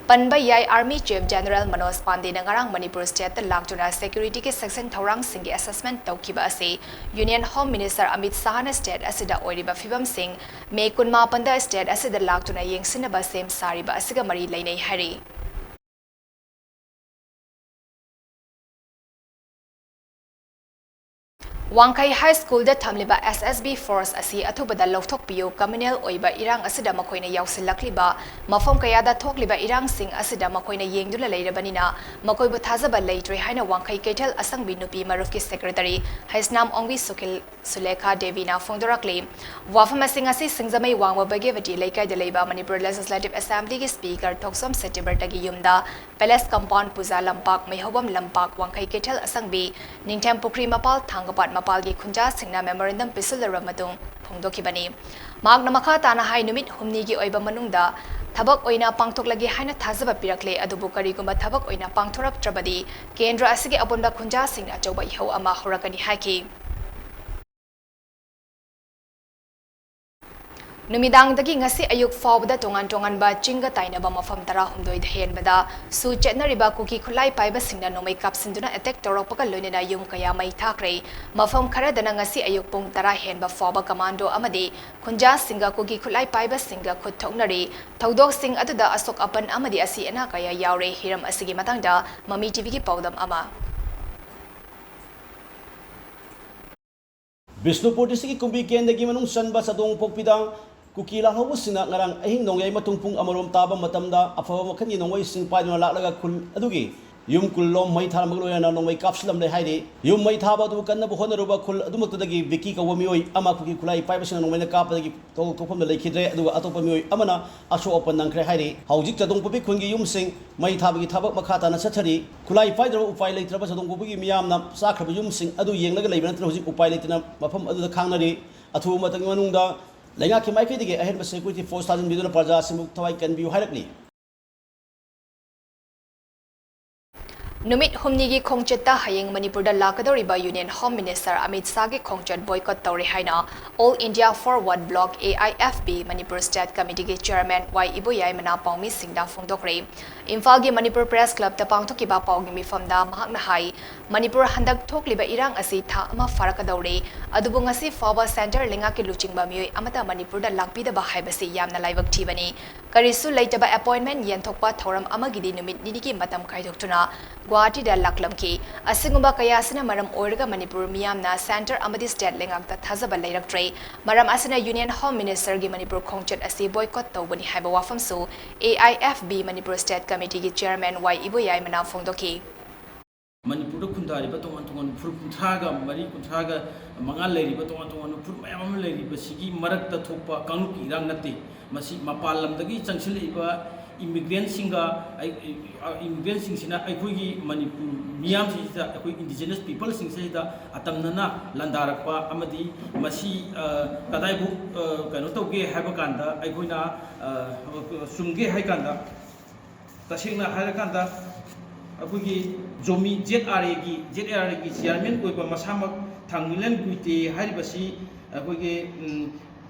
ꯄꯟꯕ ꯌꯥꯏ, Army Chief General Manoj Pandeꯅ ꯉꯔꯥꯡ ꯃꯅꯤꯄꯨꯔ stateꯇ ꯂꯥꯛꯇꯨꯅ securityꯒꯤ ꯆꯦꯛꯁꯤꯟ ꯊꯧꯔꯥꯡꯁꯤꯡꯒꯤ assessment ꯇꯧꯈꯤꯕ ꯑꯁꯤ Union Home Minister Amit ꯁꯥꯍꯅ state ꯑꯁꯤꯗ ꯑꯣꯏꯔꯤꯕ ꯐꯤꯕꯝꯁꯤꯡ ꯃꯦ ꯀꯨꯟꯃꯥꯄꯟꯗ state ꯑꯁꯤꯗ ꯂꯥꯛꯇꯨꯅ ꯌꯦꯡꯁꯤꯟꯅꯕ ꯁꯦꯝ ꯁꯥꯔꯤꯕ ꯑꯁꯤꯒ ꯃꯔꯤ ꯂꯩꯅꯩ ꯍꯥꯏꯔꯤ꯫ ꯋꯥꯡꯈꯩ ꯍꯥꯏ ꯁ꯭ꯀꯨꯜꯗ ꯊꯝꯂꯤꯕ ꯑꯦꯁ ꯑꯦꯁ ꯕꯤ ꯐꯣꯔꯁ ꯑꯁꯤ ꯑꯊꯨꯕꯗ ꯂꯧꯊꯣꯛꯄꯤꯌꯨ, ꯀꯝꯃ꯭ꯌꯨꯅꯦꯜ ꯑꯣꯏꯕ ꯏꯔꯥꯡ ꯑꯁꯤꯗ ꯃꯈꯣꯏꯅ ꯌꯥꯎꯁꯤꯜꯂꯛꯂꯤꯕ ꯃꯐꯝ ꯀꯌꯥꯗ ꯊꯣꯛꯂꯤꯕ ꯏꯔꯥꯡꯁꯤꯡ ꯑꯁꯤꯗ ꯃꯈꯣꯏꯅ ꯌꯦꯡꯗꯨꯅ ꯂꯩꯔꯕꯅꯤꯅ ꯃꯈꯣꯏꯕꯨ ꯊꯥꯖꯕ ꯂꯩꯇ꯭ꯔꯦ ꯍꯥꯏꯅ ꯋꯥꯡꯈꯩ ꯀꯩꯊꯦꯜ ꯑꯁꯪꯕꯤ ꯅꯨꯄꯤ ꯃꯔꯨꯞꯀꯤ ꯁꯦꯀ꯭ꯔꯦꯇꯔꯤ ꯍꯩꯁꯅꯥꯝ ꯑꯣꯡꯕꯤ ꯁꯨꯈꯤꯜ ꯁꯨꯂꯦꯈꯥ ꯗꯦꯕꯤꯅ ꯐꯣꯡꯗꯣꯔꯛꯂꯤ꯫ ꯋꯥꯐꯝ ꯑꯁꯤꯡ ꯑꯁꯤ ꯁꯤꯡꯖꯃꯩ ꯋꯥꯡꯃ ꯕꯒꯦꯋꯇꯤ ꯂꯩꯀꯥꯏꯗ ꯂꯩꯕ ꯃꯅꯤꯄꯨꯔ ꯂꯦꯖꯤꯁꯂꯦꯇꯤꯚ ꯑꯦꯁꯦꯝꯕ꯭ꯂꯤꯒꯤ ꯁ꯭ꯄꯤꯀꯔ ꯊꯣꯛꯆꯣꯝ ꯁꯦꯇꯤꯕꯔꯇꯒꯤ ꯌꯨꯝꯗ, ꯄꯦꯂꯦꯁ ꯀꯝꯄꯥꯎꯟ, ꯄꯨꯖꯥ ꯂꯝꯄꯥꯛ, ꯃꯩꯍꯧꯕꯝ ꯂꯝꯄꯥꯛ, ꯋꯥꯡꯈꯩ ꯀꯩꯊꯦꯜ ꯑꯁꯪꯕꯤ, ꯅꯤꯡꯊꯦꯝ ꯄꯨꯈ꯭ꯔꯤ ꯃꯄꯥꯜ, ꯊꯥꯡꯒꯄꯥꯠ ꯃꯄꯥꯜꯒꯤ ꯈꯨꯟꯖꯥꯁꯤꯡꯅ ꯃꯦꯃꯣꯔꯦꯟꯗꯝ ꯄꯤꯁꯤꯜꯂꯔꯕ ꯃꯇꯨꯡ ꯐꯣꯡꯗꯣꯛꯈꯤꯕꯅꯤ꯫ ꯃꯍꯥꯛꯅ ꯃꯈꯥ ꯇꯥꯅ ꯍꯥꯏ, ꯅꯨꯃꯤꯠ ꯍꯨꯝꯅꯤꯒꯤ ꯑꯣꯏꯕ ꯃꯅꯨꯡꯗ ꯊꯕꯛ ꯑꯣꯏꯅ ꯄꯥꯡꯊꯣꯛꯂꯒꯦ ꯍꯥꯏꯅ ꯊꯥꯖꯕ ꯄꯤꯔꯛꯂꯦ, ꯑꯗꯨꯕꯨ ꯀꯔꯤꯒꯨꯝꯕ ꯊꯕꯛ ꯑꯣꯏꯅ ꯄꯥꯡꯊꯣꯔꯛꯇ꯭ꯔꯕꯗꯤ ꯀꯦꯟꯗ꯭ꯔ ꯑꯁꯤꯒꯤ ꯑꯄꯨꯟꯕ ꯈꯨꯟꯖꯥꯁꯤꯡꯅ ꯑꯆꯧꯕ ꯏꯍꯧ ꯑꯃ ꯍꯧꯔꯛꯀꯅꯤ ꯍꯥꯏꯈꯤ꯫ ꯅꯨꯃꯤꯗꯥꯡꯗꯒꯤ ꯉꯁꯤ ꯑꯌꯨꯛ ꯐꯥꯎꯕꯗ ꯇꯣꯉꯥꯟ ꯇꯣꯉꯥꯟꯕ ꯆꯤꯡꯒ ꯇꯥꯏꯅꯕ ꯃꯐꯝ ꯇꯔꯥꯍꯨꯝꯗꯣꯏꯗ ꯍꯦꯟꯕꯗ ꯁꯨ ꯆꯠꯅꯔꯤꯕ ꯀꯨꯀꯤ ꯈꯨꯠꯂꯥꯏ ꯄꯥꯏꯕꯁꯤꯡꯅ ꯅꯣꯡꯃꯩ ꯀꯥꯞꯁꯤꯟꯗꯨꯅ ꯑꯦꯇꯦꯛ ꯇꯧꯔꯛꯄꯒ ꯂꯣꯏꯅꯅ ꯌꯨꯝ ꯀꯌꯥ ꯃꯩ ꯊꯥꯈ꯭ꯔꯦ꯫ ꯃꯐꯝ ꯈꯔꯗꯅ ꯉꯁꯤ ꯑꯌꯨꯛ ꯄꯨꯡ ꯇꯔꯥ ꯍꯦꯟꯕ ꯐꯥꯎꯕ ꯀꯃꯥꯟꯗꯣ ꯑꯃꯗꯤ ꯈꯨꯟꯖꯥꯁꯤꯡꯒ ꯀꯨꯀꯤ ꯈꯨꯠꯂꯥꯏ ꯄꯥꯏꯕꯁꯤꯡꯒ ꯈꯨꯠ ꯊꯣꯛꯅꯔꯤ꯫ ꯊꯧꯗꯣꯛꯁꯤꯡ ꯑꯗꯨꯗ ꯑꯁꯣꯛ ꯑꯄꯟ ꯑꯃꯗꯤ ꯑꯁꯤ ꯑꯅꯥ ꯀꯌꯥ ꯌꯥꯎꯔꯦ꯫ ꯍꯤꯔꯝ ꯑꯁꯤꯒꯤ ꯃꯇꯥꯡꯗ ꯃꯃꯤ ꯇꯤꯚꯤꯒꯤ ꯄꯥꯎꯗꯝ ꯑꯃ꯫ ꯕꯤꯁꯅꯨꯄꯨꯔ ꯗꯤꯁꯇ꯭ꯔꯤꯛꯀꯤ ꯀꯨꯝꯕꯤ ꯀꯦꯟꯗ꯭ꯔꯒꯤ ꯃꯅꯨꯡ ꯆꯟꯕ ꯆꯥꯗꯣꯡꯄꯣꯛꯄꯤꯗ ꯀꯨꯀꯤ ꯂꯥꯜꯍꯧꯕꯁꯤꯡꯅ ꯉꯔꯥꯡ ꯑꯍꯤꯡ ꯅꯣꯡꯌꯥꯏ ꯃꯇꯨꯡ ꯄꯨꯡ ꯑꯃꯔꯣꯝ ꯇꯥꯕ ꯃꯇꯝꯗ ꯑꯐꯕ ꯃꯈꯜꯒꯤ ꯅꯣꯡꯃꯩꯁꯤꯡ ꯄꯥꯏꯗꯨꯅ ꯂꯥꯛꯂꯒ ꯈꯨꯜ ꯑꯗꯨꯒꯤ ꯌꯨꯝ ꯀꯨꯟꯂꯣꯝ ꯃꯩ ꯊꯥꯔꯝꯕꯒ ꯂꯣꯏꯅꯅ ꯅꯣꯡꯃꯩ ꯀꯥꯞꯁꯤꯜꯂꯝꯂꯦ ꯍꯥꯏꯔꯤ꯫ ꯌꯨꯝ ꯃꯩ ꯊꯥꯕ ꯑꯗꯨ ꯀꯟꯅꯕ ꯍꯣꯠꯅꯔꯨꯕ ꯈꯨꯜ ꯑꯗꯨꯃꯛꯇꯗꯒꯤ ꯕꯤꯀꯤ ꯀꯧꯕ ꯃꯤꯑꯣꯏ ꯑꯃ ꯀꯨꯀꯤ ꯈꯨꯠꯂꯥꯏ ꯄꯥꯏꯕꯁꯤꯡꯅ ꯅꯣꯡꯃꯩꯅ ꯀꯥꯞꯄꯗꯒꯤ ꯊꯣꯛꯐꯝꯗ ꯂꯩꯈꯤꯗ꯭ꯔꯦ, ꯑꯗꯨꯒ ꯑꯇꯣꯞꯄ ꯃꯤꯑꯣꯏ ꯑꯃꯅ ꯑꯁꯣꯛ ꯑꯄꯟ ꯅꯪꯈ꯭ꯔꯦ ꯍꯥꯏꯔꯤ꯫ ꯍꯧꯖꯤꯛ ꯆꯥꯗꯣꯡꯄꯣꯛꯄꯤ ꯈꯨꯟꯒꯤ ꯌꯨꯝꯁꯤꯡ ꯃꯩ ꯊꯥꯕꯒꯤ ꯊꯕꯛ ꯃꯈꯥ ꯇꯥꯅ ꯆꯠꯊꯔꯤ꯫ ꯈꯨꯠꯂꯥꯏ ꯄꯥꯏꯗ꯭ꯔꯕ ꯎꯄꯥꯏ ꯂꯩꯇ꯭ꯔꯕ ꯆꯥꯗꯣꯡꯄꯣꯛꯄꯤꯒꯤ ꯃꯤꯌꯥꯝꯅ ꯆꯥꯈ꯭ꯔꯕ ꯌꯨꯝꯁꯤꯡ ꯑꯗꯨ ꯌꯦꯡꯂꯒ ꯂꯩꯕ ꯅꯠꯇꯅ ꯍꯧꯖꯤꯛ ꯎꯄꯥꯏ ꯂꯩꯇꯅ ꯃꯐꯝ ꯑꯗꯨꯗ ꯈꯥꯡꯅꯔꯤ꯫ ꯑꯊꯨꯕ ꯃꯇꯝꯒꯤ ꯃꯅꯨꯡꯗ ꯂꯩꯉꯥꯛꯀꯤ ꯃꯥꯏꯀꯩꯗꯒꯤ ꯑꯍꯦꯟꯕ ꯁꯦꯀ꯭ꯌꯨꯔꯤꯇꯤ ꯐꯣꯔꯁ ꯊꯥꯖꯤꯟꯕꯤꯗꯨꯅ ꯄ꯭ꯔꯖꯥꯁꯤꯡꯕꯨ ꯊꯋꯥꯏ ꯀꯟꯕꯤꯌꯨ ꯍꯥꯏꯔꯛꯂꯤ꯫ ꯅꯨꯃꯤꯠ ꯍꯨꯝꯅꯤꯒꯤ ꯈꯣꯡꯆꯠꯇ ꯍꯌꯦꯡ ꯃꯅꯤꯄꯨꯔꯗ ꯂꯥꯛꯀꯗꯧꯔꯤꯕ ꯌꯨꯅꯤꯌꯟ ꯍꯣꯝ ꯃꯤꯅꯤꯁꯇꯔ ꯑꯃꯤꯠ ꯁꯥꯍꯒꯤ ꯈꯣꯡꯆꯠ ꯕꯣꯏꯀꯣꯠ ꯇꯧꯔꯦ ꯍꯥꯏꯅ All India Forward Bloc, A I F B, Manipur state ꯀꯃꯤꯇꯤꯒꯤ ꯆꯤꯌꯔꯃꯦꯟ ꯋꯥꯏ ꯏꯕꯣꯌꯥꯏꯃꯅ ꯄꯥꯎꯃꯤꯁꯤꯡꯗ ꯐꯣꯡꯗꯣꯛꯈ꯭ꯔꯦ꯫ ꯏꯝꯐꯥꯜꯒꯤ ꯃꯅꯤꯄꯨꯔ ꯄ꯭ꯔꯦꯁ ꯀ꯭ꯂꯕꯇ ꯄꯥꯡꯊꯣꯛꯈꯤꯕ ꯄꯥꯎꯒꯤ ꯃꯤꯐꯝꯗ ꯃꯍꯥꯛꯅ ꯍꯥꯏ, ꯃꯅꯤꯄꯨꯔ ꯍꯟꯗꯛ ꯊꯣꯛꯂꯤꯕ ꯏꯔꯥꯡ ꯑꯁꯤ ꯊꯥ ꯑꯃ ꯐꯥꯔꯛꯀꯗꯧꯔꯦ, ꯑꯗꯨꯕꯨ ꯉꯁꯤ ꯐꯥꯎꯕ centre ꯂꯩꯉꯥꯛꯀꯤ ꯂꯨꯆꯤꯡꯕ ꯃꯤꯑꯣꯏ ꯑꯃꯠꯇ ꯃꯅꯤꯄꯨꯔꯗ ꯂꯥꯛꯄꯤꯗꯕ ꯍꯥꯏꯕꯁꯤ ꯌꯥꯝꯅ ꯂꯥꯏꯕꯛ ꯊꯤꯕꯅꯤ꯫ ꯀꯔꯤꯁꯨ ꯂꯩꯇꯕ appointment ꯌꯦꯟꯊꯣꯛꯄ ꯊꯧꯔꯝ ꯑꯃꯒꯤꯗꯤ ꯅꯨꯃꯤꯠ ꯅꯤꯅꯤꯒꯤ ꯃꯇꯝ ꯈꯥꯏꯗꯣꯛꯇꯨꯅ ꯒꯨꯋꯥꯍꯥꯇꯤꯗ ꯂꯥꯛꯂꯝꯈꯤ꯫ ꯑꯁꯤꯒꯨꯝꯕ ꯀꯌꯥ ꯑꯁꯤꯅ ꯃꯔꯝ ꯑꯣꯏꯔꯒ ꯃꯅꯤꯄꯨꯔ ꯃꯤꯌꯥꯝꯅ centre ꯑꯃꯗꯤ state ꯂꯩꯉꯥꯛꯇ ꯊꯥꯖꯕ ꯂꯩꯔꯛꯇ꯭ꯔꯦ꯫ ꯃꯔꯝ ꯑꯁꯤꯅ Union Home Ministerꯒꯤ ꯃꯅꯤꯄꯨꯔ ꯈꯣꯡꯆꯠ ꯑꯁꯤ boycott ꯇꯧꯕꯅꯤ ꯍꯥꯏꯕ ꯋꯥꯐꯝꯁꯨ A I F B Manipur state committeeꯒꯤ chairman ꯋꯥꯏ ꯏꯕꯣꯌꯥꯏꯃꯅ ꯐꯣꯡꯗꯣꯛꯈꯤ꯫ ꯃꯅꯤꯄꯨꯔꯗ ꯈꯨꯟꯗꯥꯔꯤꯕ ꯇꯣꯉꯥꯟ ꯇꯣꯉꯥꯟꯕ ꯐꯨꯔꯨꯞ ꯀꯨꯟꯊ꯭ꯔꯥꯒ ꯃꯔꯤ, ꯀꯨꯟꯊ꯭ꯔꯥꯒ ꯃꯉꯥ ꯂꯩꯔꯤꯕ ꯇꯣꯉꯥꯟ ꯇꯣꯉꯥꯟꯕ ꯐꯨꯔꯨꯞ ꯃꯌꯥꯝ ꯑꯃ ꯂꯩꯔꯤꯕꯁꯤꯒꯤ ꯃꯔꯛꯇ ꯊꯣꯛꯄ ꯀꯥꯡꯂꯨꯞꯀꯤ ꯏꯔꯥꯡ ꯅꯠꯇꯦ꯫ ꯃꯁꯤ ꯃꯄꯥꯟ ꯂꯝꯗꯒꯤ ꯆꯪꯁꯤꯜꯂꯛꯏꯕ immigrantꯁꯤꯡꯒ, ꯑꯩ-, immigrantꯁꯤꯡꯁꯤꯅ ꯑꯩꯈꯣꯏꯒꯤ ꯃꯅꯤꯄꯨꯔ ꯃꯤꯌꯥꯝꯁꯤꯡꯁꯤꯗ, ꯑꯩꯈꯣꯏ indigenous peopleꯁꯤꯡꯁꯤꯗ ꯑꯇꯝꯅꯅ ꯂꯥꯟꯗꯥꯔꯛꯄ ꯑꯃꯗꯤ ꯃꯁꯤ, ꯑ, ꯀꯗꯥꯏꯕꯨ, ꯑ, ꯀꯩꯅꯣ ꯇꯧꯒꯦ ꯍꯥꯏꯕ ꯀꯥꯟꯗ, ꯑꯩꯈꯣꯏꯅ, ꯑ, ꯆꯨꯝꯒꯦ ꯍꯥꯏ ꯀꯥꯟꯗ, ꯇꯁꯦꯡꯅ ꯍꯥꯏꯔꯀꯥꯟꯗ, ꯑꯩꯈꯣꯏꯒꯤ ꯖꯣꯃꯤ, ZRAꯒꯤ, ZRAꯒꯤ chairman ꯑꯣꯏꯕ ꯃꯁꯥꯃꯛ ꯊꯥꯡꯃꯤꯂꯟ ꯒꯨꯏꯇꯦ ꯍꯥꯏꯔꯤꯕꯁꯤ ꯑꯩꯈꯣꯏꯒꯤ, ꯎꯝ,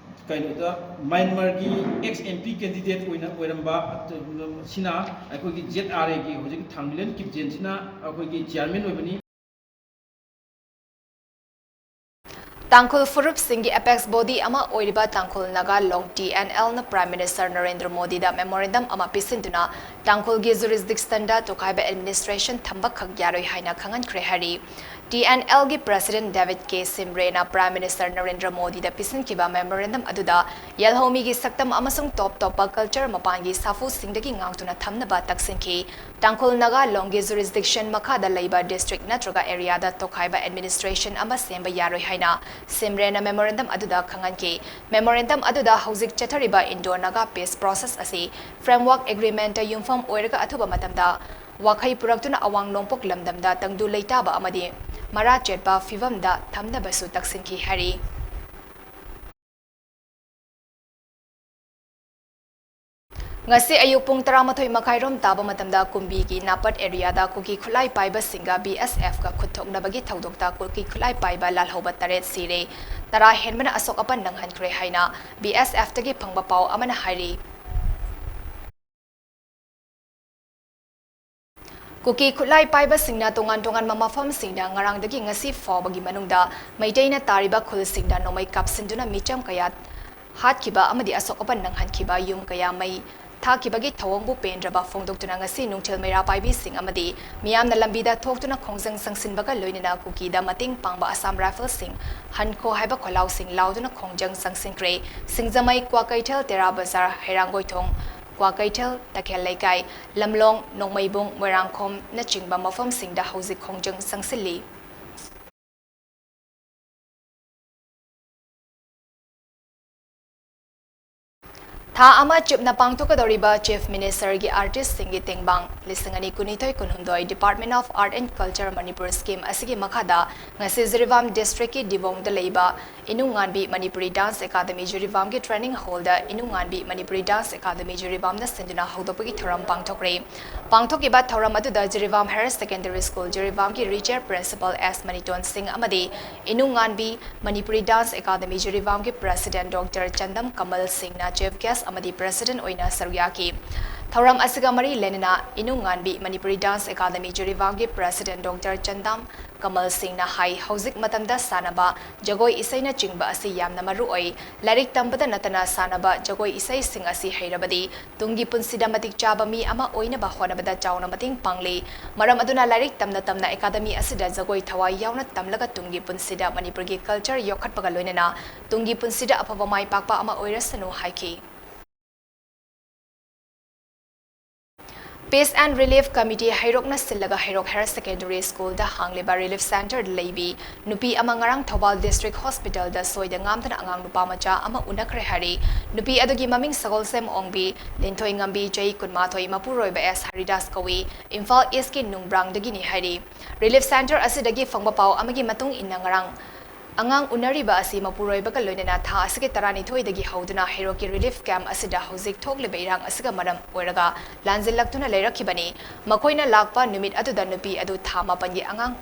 ꯀꯩꯅꯣꯗ, ꯃ꯭ꯌꯥꯟꯃꯥꯔꯒꯤ ex M P candidate ꯑꯣꯏꯅ ꯑꯣꯏꯔꯝꯕ, ꯑꯁꯤꯅ ꯑꯩꯈꯣꯏꯒꯤ ZRAꯒꯤ ꯍꯧꯖꯤꯛ ꯊꯥꯡꯃꯤꯂꯟ ꯀꯤꯞꯖꯦꯟꯁꯤꯅ ꯑꯩꯈꯣꯏꯒꯤ chairman ꯑꯣꯏꯕꯅꯤ꯫ ꯇꯥꯡꯈꯨꯜ ꯐꯨꯔꯨꯞꯁꯤꯡꯒꯤ apex body ꯑꯃ ꯑꯣꯏꯔꯤꯕ ꯇꯥꯡꯈꯨꯜ ꯅꯥꯒꯥ ꯂꯣꯡ T N Lꯅ Prime Minister Narendra ꯃꯣꯗꯤꯗ memorandum ꯑꯃ ꯄꯤꯁꯤꯟꯗꯨꯅ ꯇꯥꯡꯈꯨꯜꯒꯤ jurisdictionꯗ ꯇꯣꯈꯥꯏꯕ administration ꯊꯝꯕꯈꯛ ꯌꯥꯔꯣꯏ ꯍꯥꯏꯅ ꯈꯪꯍꯟꯈ꯭ꯔꯦ ꯍꯥꯏꯔꯤ꯫ T N Lꯒꯤ President David K ꯁꯤꯝꯔꯦꯅ Prime Minister Narendra ꯃꯣꯗꯤꯗ ꯄꯤꯁꯤꯟꯈꯤꯕ memorandum ꯑꯗꯨꯗ ꯌꯦꯜꯍꯧꯃꯤꯒꯤ ꯁꯛꯇꯝ ꯑꯃꯁꯨꯡ top top culture ꯃꯄꯥꯟꯒꯤ ꯁꯥꯐꯨꯁꯤꯡꯗꯒꯤ ꯉꯥꯛꯇꯨꯅ ꯊꯝꯅꯕ ꯇꯛꯁꯤꯟꯈꯤ꯫ ꯇꯥꯡꯈꯨꯜ ꯅꯥꯒꯥ ꯂꯣꯡꯒꯤ jurisdiction ꯃꯈꯥꯗ ꯂꯩꯕ district ꯅꯠꯇ꯭ꯔꯒ areaꯗ ꯇꯣꯈꯥꯏꯕ administration ꯑꯃ ꯁꯦꯝꯕ ꯌꯥꯔꯣꯏ ꯍꯥꯏꯅ ꯁꯤꯝꯔꯦꯅ memorandum ꯑꯗꯨꯗ ꯈꯪꯍꯟꯈꯤ꯫ Memorandum ꯑꯗꯨꯗ ꯍꯧꯖꯤꯛ ꯆꯠꯊꯔꯤꯕ Indo Naga peace process ꯑꯁꯤ framework agreementꯇ ꯌꯨꯝꯐꯝ ꯑꯣꯏꯔꯒ ꯑꯊꯨꯕ ꯃꯇꯝꯗ ꯋꯥꯈꯩ ꯄꯨꯔꯛꯇꯨꯅ ꯑꯋꯥꯡ ꯅꯣꯡꯄꯣꯛ ꯂꯝꯗꯝꯗ ꯇꯪꯗꯨ ꯂꯩꯇꯥꯕ ꯑꯃꯗꯤ ꯃꯔꯥ ꯆꯦꯠꯄ ꯐꯤꯚꯝꯗ ꯊꯝꯅꯕꯁꯨ ꯇꯛꯁꯤꯟꯈꯤ ꯍꯥꯏꯔꯤ꯫ ꯉꯁꯤ ꯑꯌꯨꯛ ꯄꯨꯡ ꯇꯔꯥꯃꯥꯊꯣꯏ ꯃꯈꯥꯏꯔꯣꯝ ꯇꯥꯕ ꯃꯇꯝꯗ ꯀꯨꯝꯕꯤꯒꯤ ꯅꯥꯄꯠ areaꯗ ꯀꯨꯀꯤ ꯈꯨꯠꯂꯥꯏ ꯄꯥꯏꯕꯁꯤꯡꯒ B S F ꯀ ꯈꯨꯠ ꯊꯣꯛꯅꯕꯒꯤ ꯊꯧꯗꯣꯛꯇ ꯀꯨꯀꯤ ꯈꯨꯠꯂꯥꯏ ꯄꯥꯏꯕ ꯂꯥꯜꯍꯧꯕ ꯇꯔꯦꯠ ꯁꯤꯔꯦ, ꯇꯔꯥ ꯍꯦꯟꯕꯅ ꯑꯁꯣꯛ ꯑꯄꯟ ꯅꯪꯍꯟꯈ꯭ꯔꯦ ꯍꯥꯏꯅ B S Fꯇꯒꯤ ꯐꯪꯕ ꯄꯥꯎ ꯑꯃꯅ ꯍꯥꯏꯔꯤ꯫ ꯀꯨꯀꯤ ꯈꯨꯠꯂꯥꯏ ꯄꯥꯏꯕꯁꯤꯡꯅ ꯇꯣꯉꯥꯟ ꯇꯣꯉꯥꯟꯕ ꯃꯐꯝꯁꯤꯡꯗ ꯉꯔꯥꯡꯗꯒꯤ ꯉꯁꯤ ꯐꯥꯎꯕꯒꯤ ꯃꯅꯨꯡꯗ ꯃꯩꯇꯩꯅ ꯇꯥꯔꯤꯕ ꯈꯨꯜꯁꯤꯡꯗ ꯅꯣꯡꯃꯩ ꯀꯥꯞꯁꯤꯟꯗꯨꯅ ꯃꯤꯆꯝ ꯀꯌꯥ ꯍꯥꯠꯈꯤꯕ ꯑꯃꯗꯤ ꯑꯁꯣꯛ ꯑꯄꯟ ꯅꯪꯍꯟꯈꯤꯕ, ꯌꯨꯝ ꯀꯌꯥ ꯃꯩ ꯊꯥꯈꯤꯕꯒꯤ ꯊꯧꯑꯣꯡꯕꯨ ꯄꯦꯟꯗ꯭ꯔꯕ ꯐꯣꯡꯗꯣꯛꯇꯨꯅ ꯉꯁꯤ ꯅꯨꯡꯊꯤꯜ ꯃꯩꯔꯥ ꯄꯥꯏꯕꯤꯁꯤꯡ ꯑꯃꯗꯤ ꯃꯤꯌꯥꯝꯅ ꯂꯝꯕꯤꯗ ꯊꯣꯛꯇꯨꯅ ꯈꯣꯡꯖꯪ ꯆꯪꯁꯤꯟꯕꯒ ꯂꯣꯏꯅꯅ ꯀꯨꯀꯤꯗ ꯃꯇꯦꯡ ꯄꯥꯡꯕ ꯑꯁꯥꯝ ꯔꯥꯏꯐꯜꯁꯤꯡ ꯍꯟꯈꯣ ꯍꯥꯏꯕ ꯈꯣꯜꯂꯥꯎꯁꯤꯡ ꯂꯥꯎꯗꯨꯅ ꯈꯣꯡꯖꯪ ꯆꯪꯁꯤꯟꯈ꯭ꯔꯦ꯫ ꯁꯤꯡꯖꯃꯩ, ꯀ꯭ꯋꯥꯀꯩꯊꯦꯜ, ꯇꯦꯔꯥ ꯕꯖꯥꯔ, ꯍꯩꯔꯥꯡꯒꯣꯏꯊꯣꯡ, ꯀ꯭ꯋꯥꯀꯩꯊꯦꯜ, ꯇꯈꯦꯜ ꯂꯩꯀꯥꯏ, ꯂꯝꯂꯣꯡ, ꯅꯣꯡꯃꯩꯕꯨꯡ, ꯃꯣꯏꯔꯥꯡꯈꯣꯝꯅꯆꯤꯡꯕ ꯃꯐꯝꯁꯤꯡꯗ ꯍꯧꯖꯤꯛ ꯈꯣꯡꯖꯪ ꯆꯪꯁꯤꯜꯂꯤ꯫ ꯊꯥ ꯑꯃ ꯆꯨꯞꯅ ꯄꯥꯡꯊꯣꯛꯀꯗꯧꯔꯤꯕ Chief Ministerꯒꯤ ꯑꯥꯔꯇꯤꯁꯁꯤꯡꯒꯤ ꯇꯦꯡꯕꯥꯡ ꯂꯤꯁꯤꯡ ꯑꯅꯤ ꯀꯨꯟꯅꯤꯊꯣꯏ ꯀꯨꯟꯍꯨꯝꯗꯣꯏ Department of Art and Culture Manipur Scheme ꯑꯁꯤꯒꯤ ꯃꯈꯥꯗ ꯉꯁꯤ ꯖꯤꯔꯤꯕꯥꯝ ꯗꯤꯁꯇ꯭ꯔꯤꯛꯀꯤ ꯗꯤꯕꯣꯡꯗ ꯂꯩꯕ ꯏꯅꯨꯡꯉꯥꯟꯕꯤ Manipuri Dance Academy ꯖꯤꯔꯤꯕꯥꯝꯒꯤ training hallꯗ ꯏꯅꯨꯡꯉꯥꯟꯕꯤ Manipuri Dance Academy ꯖꯤꯔꯤꯕꯥꯝꯅ ꯁꯤꯟꯗꯨꯅ ꯍꯧꯗꯣꯛꯄꯒꯤ ꯊꯧꯔꯝ ꯄꯥꯡꯊꯣꯛꯈ꯭ꯔꯦ꯫ ꯄꯥꯡꯊꯣꯛꯈꯤꯕ ꯊꯧꯔꯝ ꯑꯗꯨꯗ Jiribam Higher Secondary School ꯖꯤꯔꯤꯕꯥꯝꯒꯤ Retired Principal S ꯃꯅꯤꯇꯣꯟ ꯁꯤꯡ ꯑꯃꯗꯤ ꯏꯅꯨꯡꯉꯥꯟꯕꯤ Manipuri Dance Academy ꯖꯤꯔꯤꯕꯥꯝꯒꯤ President Doctor ꯆꯟꯗꯝ ꯀꯃꯜ ꯁꯤꯡꯅ Chief Guest ꯑꯃꯗꯤ President ꯑꯣꯏꯅ ꯁꯔꯨꯛ ꯌꯥꯈꯤ꯫ ꯊꯧꯔꯝ ꯑꯁꯤꯒ ꯃꯔꯤ ꯂꯩꯅꯅ ꯏꯅꯨꯡꯉꯥꯟꯕꯤ Manipuri Dance Academy ꯖꯤꯔꯤꯕꯥꯝꯒꯤ President Doctor ꯆꯟꯗꯝ ꯀꯃꯜ ꯁꯤꯡꯅ ꯍꯥꯏ, ꯍꯧꯖꯤꯛ ꯃꯇꯝꯗ ꯁꯥꯟꯅꯕ, ꯖꯒꯣꯏ ꯏꯁꯩꯅꯆꯤꯡꯕ ꯑꯁꯤ ꯌꯥꯝꯅ ꯃꯔꯨ ꯑꯣꯏ꯫ ꯂꯥꯏꯔꯤꯛ ꯇꯝꯕꯗ ꯅꯠꯇꯅ ꯁꯥꯟꯅꯕ, ꯖꯒꯣꯏ ꯏꯁꯩꯁꯤꯡ ꯑꯁꯤ ꯍꯩꯔꯕꯗꯤ ꯇꯨꯡꯒꯤ ꯄꯨꯟꯁꯤꯗ ꯃꯇꯤꯛ ꯆꯥꯕ ꯃꯤ ꯑꯃ ꯑꯣꯏꯅꯕ ꯍꯣꯠꯅꯕꯗ ꯆꯥꯎꯅ ꯃꯇꯦꯡ ꯄꯥꯡꯂꯤ꯫ ꯃꯔꯝ ꯑꯗꯨꯅ ꯂꯥꯏꯔꯤꯛ ꯇꯝꯅ ꯇꯝꯅ academy ꯑꯁꯤꯗ ꯖꯒꯣꯏ ꯊꯋꯥꯏ ꯌꯥꯎꯅ ꯇꯝꯂꯒ ꯇꯨꯡꯒꯤ ꯄꯨꯟꯁꯤꯗ ꯃꯅꯤꯄꯨꯔꯒꯤ culture ꯌꯣꯛꯈꯠꯄꯒ ꯂꯣꯏꯅꯅ ꯇꯨꯡꯒꯤ ꯄꯨꯟꯁꯤꯗ ꯑꯐꯕ ꯃꯥꯏ ꯄꯥꯛꯄ ꯑꯃ ꯑꯣꯏꯔꯁꯅꯨ ꯍꯥꯏꯈꯤ꯫ Peace and Relief Committee ꯍꯩꯔꯣꯛꯅ ꯁꯤꯜꯂꯒ ꯍꯩꯔꯣꯛ Higher Secondary Schoolꯗ ꯍꯥꯡꯂꯤꯕ Relief Centreꯗ ꯂꯩꯕꯤ ꯅꯨꯄꯤ ꯑꯃ ꯉꯔꯥꯡ ꯊꯧꯕꯥꯜ District Hospitalꯗ ꯁꯣꯏꯗ ꯉꯥꯝꯗꯅ ꯑꯉꯥꯡ ꯅꯨꯄꯥ ꯃꯆꯥ ꯑꯃ ꯎꯅꯈ꯭ꯔꯦ ꯍꯥꯏꯔꯤ꯫ ꯅꯨꯄꯤ ꯑꯗꯨꯒꯤ ꯃꯃꯤꯡ ꯁꯒꯣꯜꯁꯦꯝ ꯑꯣꯡꯕꯤ ꯂꯤꯟꯊꯣꯏꯉꯝꯕꯤ, ꯆꯍꯤ ꯀꯨꯟꯃꯥꯊꯣꯏ, ꯃꯄꯨꯔꯣꯏꯕ ꯑꯦꯁ ꯍꯔꯤꯗꯥꯁ ꯀꯧꯏ꯫ ꯏꯝꯐꯥꯜ Eastꯀꯤ ꯅꯨꯡꯕ꯭ꯔꯥꯡꯗꯒꯤꯅꯤ ꯍꯥꯏꯔꯤ꯫ Relief Centre ꯑꯁꯤꯗꯒꯤ ꯐꯪꯕ ꯄꯥꯎ ꯑꯃꯒꯤ ꯃꯇꯨꯡ ꯏꯟꯅ ꯉꯔꯥꯡ ꯑꯉꯥꯡ ꯎꯅꯔꯤꯕ ꯑꯁꯤ ꯃꯄꯨꯔꯣꯏꯕꯒ ꯂꯣꯏꯅꯅ ꯊꯥ ꯑꯁꯤꯒꯤ ꯇꯔꯥꯅꯤꯊꯣꯏꯗꯒꯤ ꯍꯧꯗꯨꯅ ꯍꯩꯔꯣꯛꯀꯤ relief camp ꯑꯁꯤꯗ ꯍꯧꯖꯤꯛ ꯊꯣꯛꯂꯤꯕ ꯏꯔꯥꯡ ꯑꯁꯤꯒ ꯃꯔꯝ ꯑꯣꯏꯔꯒ ꯂꯥꯟꯖꯤꯜꯂꯛꯇꯨꯅ ꯂꯩꯔꯛꯈꯤꯕꯅꯤ꯫ ꯃꯈꯣꯏꯅ ꯂꯥꯛꯄ ꯅꯨꯃꯤꯠ ꯑꯗꯨꯗ ꯅꯨꯄꯤ ꯑꯗꯨ ꯊꯥ ꯃꯥꯄꯟꯒꯤ ꯑꯉꯥꯡ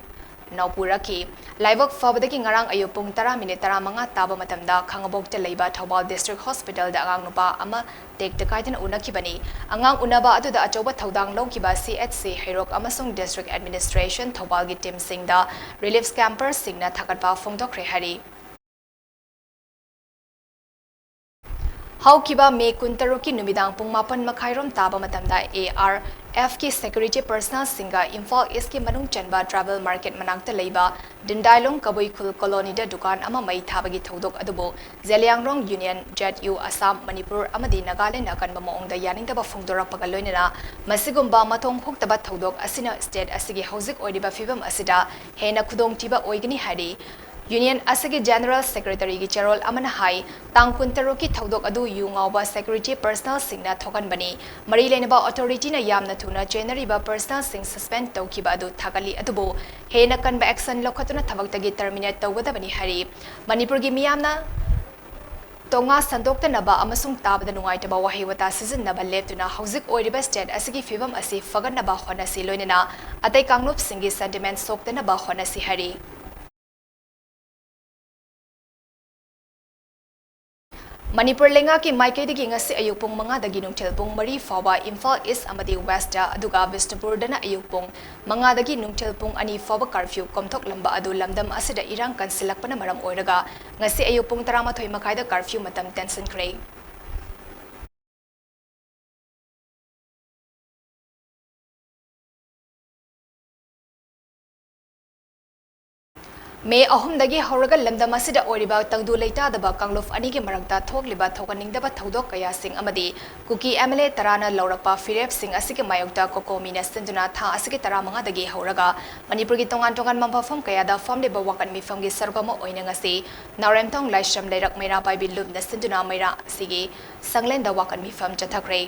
ꯅꯧꯄꯨꯔꯛꯈꯤ꯫ ꯂꯥꯏꯕꯛ ꯐꯕꯗꯒꯤ ꯉꯔꯥꯡ ꯑꯌꯨꯛ ꯄꯨꯡ ꯇꯔꯥ ꯃꯤꯅꯤꯠ ꯇꯔꯥꯃꯉꯥ ꯇꯥꯕ ꯃꯇꯝꯗ ꯈꯥꯉꯕꯣꯛꯇ ꯂꯩꯕ ꯊꯧꯕꯥꯜ ꯗꯤꯁꯇ꯭ꯔꯤꯛ ꯍꯣꯁꯄꯤꯇꯥꯜꯗ ꯑꯉꯥꯡ ꯅꯨꯄꯥ ꯑꯃ ꯇꯦꯛꯇ ꯀꯥꯏꯗꯅ ꯎꯅꯈꯤꯕꯅꯤ꯫ ꯑꯉꯥꯡ ꯎꯅꯕ ꯑꯗꯨꯗ ꯑꯆꯧꯕ ꯊꯧꯗꯥꯡ ꯂꯧꯈꯤꯕ ꯁꯤ ꯑꯩꯆ ꯁꯤ ꯍꯩꯔꯣꯛ ꯑꯃꯁꯨꯡ ꯗꯤꯁꯇ꯭ꯔꯤꯛ ꯑꯦꯗꯃꯤꯅꯤꯁꯇ꯭ꯔꯦꯁꯟ ꯊꯧꯕꯥꯜꯒꯤ ꯇꯤꯝꯁꯤꯡꯗ ꯔꯤꯂꯤꯐ ꯀꯦꯝꯄꯔꯁꯤꯡꯅ ꯊꯥꯒꯠꯄ ꯐꯣꯡꯗꯣꯛꯈ꯭ꯔꯦ ꯍꯥꯏꯔꯤ꯫ ꯍꯧꯈꯤꯕ ꯃꯦ ꯀꯨꯟꯇꯔꯨꯛꯀꯤ ꯅꯨꯃꯤꯗꯥꯡ ꯄꯨꯡ ꯃꯥꯄꯟ ꯃꯈꯥꯏꯔꯣꯝ ꯇꯥꯕ ꯃꯇꯝꯗ ꯑꯦ ꯑꯥꯔ ꯑꯦꯐꯀꯤ ꯁꯦꯀ꯭ꯌꯨꯔꯤꯇꯤ ꯄꯔꯁꯅꯦꯜꯁꯤꯡꯒ ꯏꯝꯐꯥꯜ ꯏꯁꯀꯤ ꯃꯅꯨꯡ ꯆꯟꯕ ꯇ꯭ꯔꯥꯏꯕꯦꯜ ꯃꯥꯔꯀꯦꯠ ꯃꯅꯥꯛꯇ ꯂꯩꯕ ꯗꯤꯟꯗꯥꯏꯂꯣꯡ ꯀꯕꯨꯏ ꯈꯨꯜ ꯀꯣꯂꯣꯅꯤꯗ ꯗꯨꯀꯥꯟ ꯑꯃ ꯃꯩ ꯊꯥꯕꯒꯤ ꯊꯧꯗꯣꯛ ꯑꯗꯨꯕꯨ Zeliangrong union, Z U, Assam, Manipur ꯑꯃꯗꯤ ꯅꯥꯒꯥꯂꯦꯟꯗ ꯑꯀꯟꯕ ꯃꯑꯣꯡꯗ ꯌꯥꯅꯤꯡꯗꯕ ꯐꯣꯡꯗꯣꯔꯛꯄꯒ ꯂꯣꯏꯅꯅ ꯃꯁꯤꯒꯨꯝꯕ ꯃꯊꯣꯡ ꯍꯨꯛꯇꯕ ꯊꯧꯗꯣꯛ ꯑꯁꯤꯅ ꯁ꯭ꯇꯦꯠ ꯑꯁꯤꯒꯤ ꯍꯧꯖꯤꯛ ꯑꯣꯏꯔꯤꯕ ꯐꯤꯕꯝ ꯑꯁꯤꯗ ꯍꯦꯟꯅ ꯈꯨꯗꯣꯡꯊꯤꯕ ꯑꯣꯏꯒꯅꯤ ꯍꯥꯏꯔꯤ꯫ ꯌꯨꯅꯤꯌꯟ ꯑꯁꯤꯒꯤ ꯖꯦꯅꯔꯦꯜ ꯁꯦꯀ꯭ꯔꯦꯇꯔꯤꯒꯤ ꯆꯦꯔꯣꯜ ꯑꯃꯅ ꯍꯥꯏ, ꯇꯥꯡ ꯀꯨꯟꯇꯔꯨꯛꯀꯤ ꯊꯧꯗꯣꯛ ꯑꯗꯨ ꯌꯨ ꯉꯥꯎꯕ ꯁꯦꯀ꯭ꯌꯨꯔꯤꯇꯤ ꯄꯔꯁꯅꯦꯜꯁꯤꯡꯅ ꯊꯣꯛꯍꯟꯕꯅꯤ꯫ ꯃꯔꯤ ꯂꯩꯅꯕ ꯑꯣꯊꯣꯔꯤꯇꯤꯅ ꯌꯥꯝꯅ ꯊꯨꯅ ꯆꯦꯟꯅꯔꯤꯕ ꯄꯔꯁꯅꯦꯜꯁꯤꯡ ꯁꯁꯄꯦꯟ ꯇꯧꯈꯤꯕ ꯑꯗꯨ ꯊꯥꯒꯠꯂꯤ, ꯑꯗꯨꯕꯨ ꯍꯦꯟꯅ ꯀꯟꯕ ꯑꯦꯛꯁꯟ ꯂꯧꯈꯠꯇꯨꯅ ꯊꯕꯛꯇꯒꯤ ꯇꯔꯃꯤꯅꯦꯠ ꯇꯧꯒꯗꯕꯅꯤ ꯍꯥꯏꯔꯤ꯫ ꯃꯅꯤꯄꯨꯔꯒꯤ ꯃꯤꯌꯥꯝꯅ ꯇꯣꯉꯥ ꯁꯟꯗꯣꯛꯇꯅꯕ ꯑꯃꯁꯨꯡ ꯇꯥꯕꯗ ꯅꯨꯡꯉꯥꯏꯇꯕ ꯋꯥꯍꯩ ꯋꯥꯇꯥ ꯁꯤꯖꯤꯟꯅꯕ ꯂꯦꯞꯇꯨꯅ ꯍꯧꯖꯤꯛ ꯑꯣꯏꯔꯤꯕ ꯁ꯭ꯇꯦꯠ ꯑꯁꯤꯒꯤ ꯐꯤꯕꯝ ꯑꯁꯤ ꯐꯒꯠꯅꯕ ꯍꯣꯠꯅꯁꯤ, ꯂꯣꯏꯅꯅ ꯑꯇꯩ ꯀꯥꯡꯂꯨꯞꯁꯤꯡꯒꯤ ꯁꯦꯟꯇꯤꯃꯦꯟ ꯁꯣꯛꯇꯅꯕ ꯍꯣꯠꯅꯁꯤ ꯍꯥꯏꯔꯤ꯫ ꯃꯅꯤꯄꯨꯔ ꯂꯩꯉꯥꯛꯀꯤ ꯃꯥꯏꯀꯩꯗꯒꯤ ꯉꯁꯤ ꯑꯌꯨꯛ ꯄꯨꯡ ꯃꯉꯥꯗꯒꯤ ꯅꯨꯡꯊꯤꯜ ꯄꯨꯡ ꯃꯔꯤ ꯐꯥꯎꯕ ꯏꯝꯐꯥꯜ ꯏꯁ ꯑꯃꯗꯤ ꯋꯦꯁꯇ, ꯑꯗꯨꯒ ꯕꯤꯁꯅꯨꯄꯨꯔꯗꯅ ꯑꯌꯨꯛ ꯄꯨꯡ ꯃꯉꯥꯗꯒꯤ ꯅꯨꯡꯊꯤꯜ ꯄꯨꯡ ꯑꯅꯤ ꯐꯥꯎꯕ ꯀꯔꯐ꯭ꯌꯨ ꯀꯣꯝꯊꯣꯛꯂꯝꯕ ꯑꯗꯨ ꯂꯝꯗꯝ ꯑꯁꯤꯗ ꯏꯔꯥꯡ ꯀꯟꯁꯤꯜꯂꯛꯄꯅ ꯃꯔꯝ ꯑꯣꯏꯔꯒ ꯉꯁꯤ ꯑꯌꯨꯛ ꯄꯨꯡ ꯇꯔꯥꯃꯥꯊꯣꯏ ꯃꯈꯥꯏꯗ ꯀꯔꯐ꯭ꯌꯨ ꯃꯇꯝ ꯇꯦꯟꯁꯤꯟꯈ꯭ꯔꯦ꯫ ꯃꯦ ꯑꯍꯨꯝꯗꯒꯤ ꯍꯧꯔꯒ ꯂꯝꯗꯝ ꯑꯁꯤꯗ ꯑꯣꯏꯔꯤꯕ ꯇꯪꯗꯨ ꯂꯩꯇꯥꯗꯕ ꯀꯥꯡꯂꯨꯞ ꯑꯅꯤꯒꯤ ꯃꯔꯛꯇ ꯊꯣꯛꯂꯤꯕ ꯊꯣꯛꯍꯟꯅꯤꯡꯗꯕ ꯊꯧꯗꯣꯛ ꯀꯌꯥꯁꯤꯡ ꯑꯃꯗꯤ ꯀꯨꯀꯤ ꯑꯦꯝ ꯑꯦꯜ ꯑꯦ ꯇꯔꯥꯅ ꯂꯧꯔꯛꯄ ꯐꯤꯔꯦꯞꯁꯤꯡ ꯑꯁꯤꯒꯤ ꯃꯥꯌꯣꯛꯇ ꯀꯣꯀꯣꯃꯤꯅ ꯁꯤꯟꯗꯨꯅ ꯊꯥ ꯑꯁꯤꯒꯤ ꯇꯔꯥꯃꯉꯥꯗꯒꯤ ꯍꯧꯔꯒ ꯃꯅꯤꯄꯨꯔꯒꯤ ꯇꯣꯉꯥꯟ ꯇꯣꯉꯥꯟꯕ ꯃꯐꯝ ꯀꯌꯥꯗ ꯐꯝꯂꯤꯕ ꯋꯥꯀꯠ ꯃꯤꯐꯝꯒꯤ ꯁꯔꯨꯛ ꯑꯃ ꯑꯣꯏꯅ ꯉꯁꯤ ꯅꯥꯎꯔꯦꯝꯊꯣꯡ ꯂꯥꯏꯁ꯭ꯔꯝ ꯂꯩꯔꯛ ꯃꯩꯔꯥ ꯄꯥꯏꯕꯤ ꯂꯨꯞꯅ ꯁꯤꯟꯗꯨꯅ ꯃꯩꯔꯥ ꯑꯁꯤꯒꯤ ꯁꯪꯂꯦꯟꯗ ꯋꯥꯀꯠ ꯃꯤꯐꯝ ꯆꯠꯊꯈ꯭ꯔꯦ꯫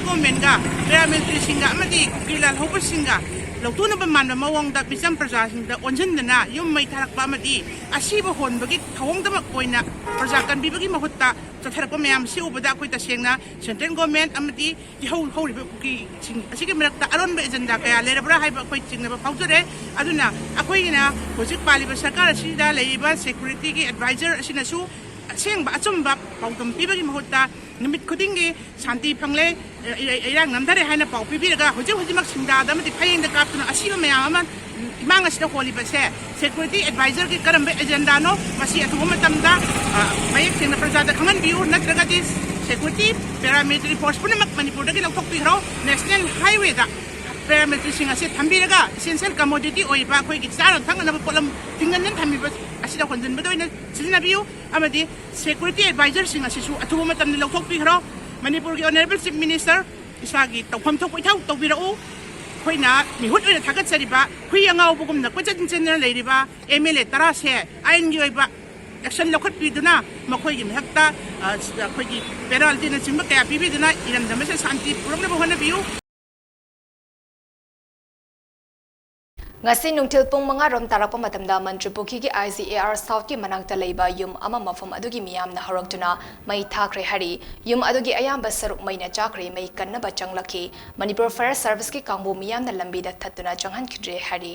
ꯒꯣꯔꯃꯦꯟꯒ ꯄꯦꯔꯥꯃꯤꯂꯤꯇꯔꯤꯁꯤꯡꯒ ꯑꯃꯗꯤ ꯀꯨꯀꯤ ꯂꯥꯜꯍꯧꯕꯁꯤꯡꯒ ꯂꯧꯊꯣꯛꯅꯕ ꯃꯥꯟꯕ ꯃꯑꯣꯡꯗ ꯃꯤꯆꯝ ꯄ꯭ꯔꯖꯥꯁꯤꯡꯗ ꯑꯣꯟꯁꯤꯟꯗꯅ ꯌꯨꯝ ꯃꯩ ꯊꯥꯔꯛꯄ ꯑꯃꯗꯤ ꯑꯁꯤꯕ ꯍꯣꯟꯕꯒꯤ ꯊꯧꯑꯣꯡꯗꯃꯛ ꯑꯣꯏꯅ ꯄ꯭ꯔꯖꯥ ꯀꯟꯕꯤꯕꯒꯤ ꯃꯍꯨꯠꯇ ꯆꯠꯊꯔꯛꯄ ꯃꯌꯥꯝꯁꯤ ꯎꯕꯗ ꯑꯩꯈꯣꯏ ꯇꯁꯦꯡꯅ ꯁꯦꯟꯇ꯭ꯔꯦꯜ ꯒꯣꯔꯃꯦꯟ ꯑꯃꯗꯤ ꯏꯍꯧ ꯍꯧꯔꯤꯕ ꯀꯨꯀꯤꯁꯤꯡ ꯑꯁꯤꯒꯤ ꯃꯔꯛꯇ ꯑꯔꯣꯟꯕ ꯑꯦꯖꯦꯟꯗꯥ ꯀꯌꯥ ꯂꯩꯔꯕ꯭ꯔꯥ ꯍꯥꯏꯕ ꯑꯩꯈꯣꯏ ꯆꯤꯡꯅꯕ ꯐꯥꯎꯖꯔꯦ꯫ ꯑꯗꯨꯅ ꯑꯩꯈꯣꯏꯅ ꯍꯧꯖꯤꯛ ꯄꯥꯜꯂꯤꯕ ꯁꯔꯀꯥꯔ ꯑꯁꯤꯗ ꯂꯩꯔꯤꯕ ꯁꯦꯀ꯭ꯌꯨꯔꯤꯇꯤꯒꯤ ꯑꯦꯗꯚꯥꯏꯖꯔ ꯑꯁꯤꯅꯁꯨ ꯑꯁꯦꯡꯕ ꯑꯆꯨꯝꯕ ꯄꯥꯎꯗꯝ ꯄꯤꯕꯒꯤ ꯃꯍꯨꯠꯇ ꯅꯨꯃꯤꯠ ꯈꯨꯗꯤꯡꯒꯤ ꯁꯥꯟꯇꯤ ꯐꯪꯂꯦ, ꯏꯔꯩ-, ꯏꯔꯥꯡ ꯅꯝꯊꯔꯦ ꯍꯥꯏꯅ ꯄꯥꯎ ꯄꯤꯕꯤꯔꯒ ꯍꯧꯖꯤꯛ ꯍꯧꯖꯤꯛꯃꯛ ꯁꯤꯡꯗꯥꯗ ꯑꯃꯗꯤ ꯐꯌꯦꯡꯗ ꯀꯥꯞꯇꯨꯅ ꯑꯁꯤꯕ ꯃꯌꯥꯝ ꯑꯃ ꯏꯃꯥꯡ ꯑꯁꯤꯗ ꯍꯣꯜꯂꯤꯕꯁꯦ ꯁꯦꯀ꯭ꯌꯨꯔꯤꯇꯤ ꯑꯦꯗꯚꯥꯏꯖꯔꯒꯤ ꯀꯔꯝꯕ ꯑꯦꯖꯦꯟꯗꯥꯅꯣ? ꯃꯁꯤ ꯑꯊꯨꯕ ꯃꯇꯝꯗ, ꯑ, ꯃꯌꯦꯛ ꯁꯦꯡꯅ ꯄ꯭ꯔꯖꯥꯗ ꯈꯪꯍꯟꯕꯤꯌꯨ, ꯅꯠꯇ꯭ꯔꯒꯗꯤ ꯁꯦꯀ꯭ꯌꯨꯔꯤꯇꯤ ꯄꯦꯔꯥꯃꯤꯂꯤꯇꯔꯤ ꯐꯣꯔꯁ ꯄꯨꯝꯅꯃꯛ ꯃꯅꯤꯄꯨꯔꯗꯒꯤ ꯂꯧꯊꯣꯛꯄꯤꯈ꯭ꯔꯣ꯫ ꯅꯦꯁꯅꯦꯜ ꯍꯥꯏꯋꯦꯗ ꯄꯦꯔꯥꯃꯤꯂꯤꯇꯔꯤꯁꯤꯡ ꯑꯁꯦ ꯊꯝꯕꯤꯔꯒ ꯏꯁꯦꯟꯁꯤꯌꯦꯜ ꯀꯃꯣꯗꯤꯇꯤ ꯑꯣꯏꯔꯤꯕ ꯑꯩꯈꯣꯏꯒꯤ ꯆꯥꯅ ꯊꯛꯅꯅꯕ ꯄꯣꯠꯂꯝ ꯇꯤꯡꯖꯟꯗꯅ ꯊꯝꯃꯤꯕ ꯑꯁꯤꯗ ꯍꯣꯟꯖꯤꯟꯕꯗ ꯑꯣꯏꯅ ꯁꯤꯖꯤꯟꯅꯕꯤꯌꯨ꯫ ꯑꯃꯗꯤ ꯁꯦꯀ꯭ꯌꯨꯔꯤꯇꯤ ꯑꯦꯗꯚꯥꯏꯖꯔꯁꯤꯡ ꯑꯁꯤꯁꯨ ꯑꯊꯨꯕ ꯃꯇꯝꯗ ꯂꯧꯊꯣꯛꯄꯤꯈ꯭ꯔꯣ꯫ ꯃꯅꯤꯄꯨꯔꯒꯤ ꯑꯣꯅꯔꯦꯕꯜ ꯆꯤꯐ ꯃꯤꯅꯤꯁꯇꯔ, ꯏꯁꯥꯒꯤ ꯇꯧꯐꯝ ꯊꯣꯛꯄ ꯏꯊꯧ ꯇꯧꯕꯤꯔꯛꯎ꯫ ꯑꯩꯈꯣꯏꯅ ꯃꯤꯍꯨꯠ ꯑꯣꯏꯅ ꯊꯥꯒꯠꯆꯔꯤꯕ ꯍꯨꯏ ꯑꯉꯥꯎꯕꯒꯨꯝꯅ ꯀꯣꯏꯆꯦꯟ ꯆꯦꯟꯗꯨꯅ ꯂꯩꯔꯤꯕ ꯑꯦꯝ ꯑꯦꯜ ꯑꯦ ꯇꯔꯥꯁꯦ ꯑꯥꯏꯟꯒꯤ ꯑꯣꯏꯕ ꯑꯦꯛꯁꯟ ꯂꯧꯈꯠꯄꯤꯗꯨꯅ ꯃꯈꯣꯏꯒꯤ ꯃꯊꯛꯇ, ꯑ, ꯑꯩꯈꯣꯏꯒꯤ ꯄꯦꯅꯥꯜꯇꯤꯅꯆꯤꯡꯕ ꯀꯌꯥ ꯄꯤꯕꯤꯗꯨꯅ ꯏꯔꯝꯗꯝ ꯑꯁꯤꯗ ꯁꯥꯟꯇꯤ ꯄꯨꯔꯛꯅꯕ ꯍꯣꯠꯅꯕꯤꯌꯨ꯫ ꯉꯁꯤ ꯅꯨꯡꯊꯤꯜ ꯄꯨꯡ ꯃꯉꯥ ꯔꯣꯝ ꯇꯥꯔꯛꯄ ꯃꯇꯝꯗ ꯃꯟꯇ꯭ꯔꯤ ꯄꯨꯈ꯭ꯔꯤꯒꯤ ꯑꯥꯏ ꯖꯤ ꯑꯦ ꯑꯥꯔ ꯁꯥꯎꯠꯀꯤ ꯃꯅꯥꯛꯇ ꯂꯩꯕ ꯌꯨꯝ ꯑꯃ ꯃꯐꯝ ꯑꯗꯨꯒꯤ ꯃꯤꯌꯥꯝꯅ ꯍꯧꯔꯛꯇꯨꯅ ꯃꯩ ꯊꯥꯈ꯭ꯔꯦ ꯍꯥꯏꯔꯤ꯫ ꯌꯨꯝ ꯑꯗꯨꯒꯤ ꯑꯌꯥꯝꯕ ꯁꯔꯨꯛ ꯃꯩꯅ ꯆꯥꯈ꯭ꯔꯦ, ꯃꯩ ꯀꯟꯅꯕ ꯆꯪꯂꯛꯈꯤ꯫ ꯃꯅꯤꯄꯨꯔ ꯐꯥꯌꯔ ꯁꯥꯔꯚꯤꯁꯀꯤ ꯀꯥꯡꯕꯨ ꯃꯤꯌꯥꯝꯅ ꯂꯝꯕꯤꯗ ꯊꯠꯇꯨꯅ ꯆꯪꯍꯟꯈꯤꯗ꯭ꯔꯦ ꯍꯥꯏꯔꯤ꯫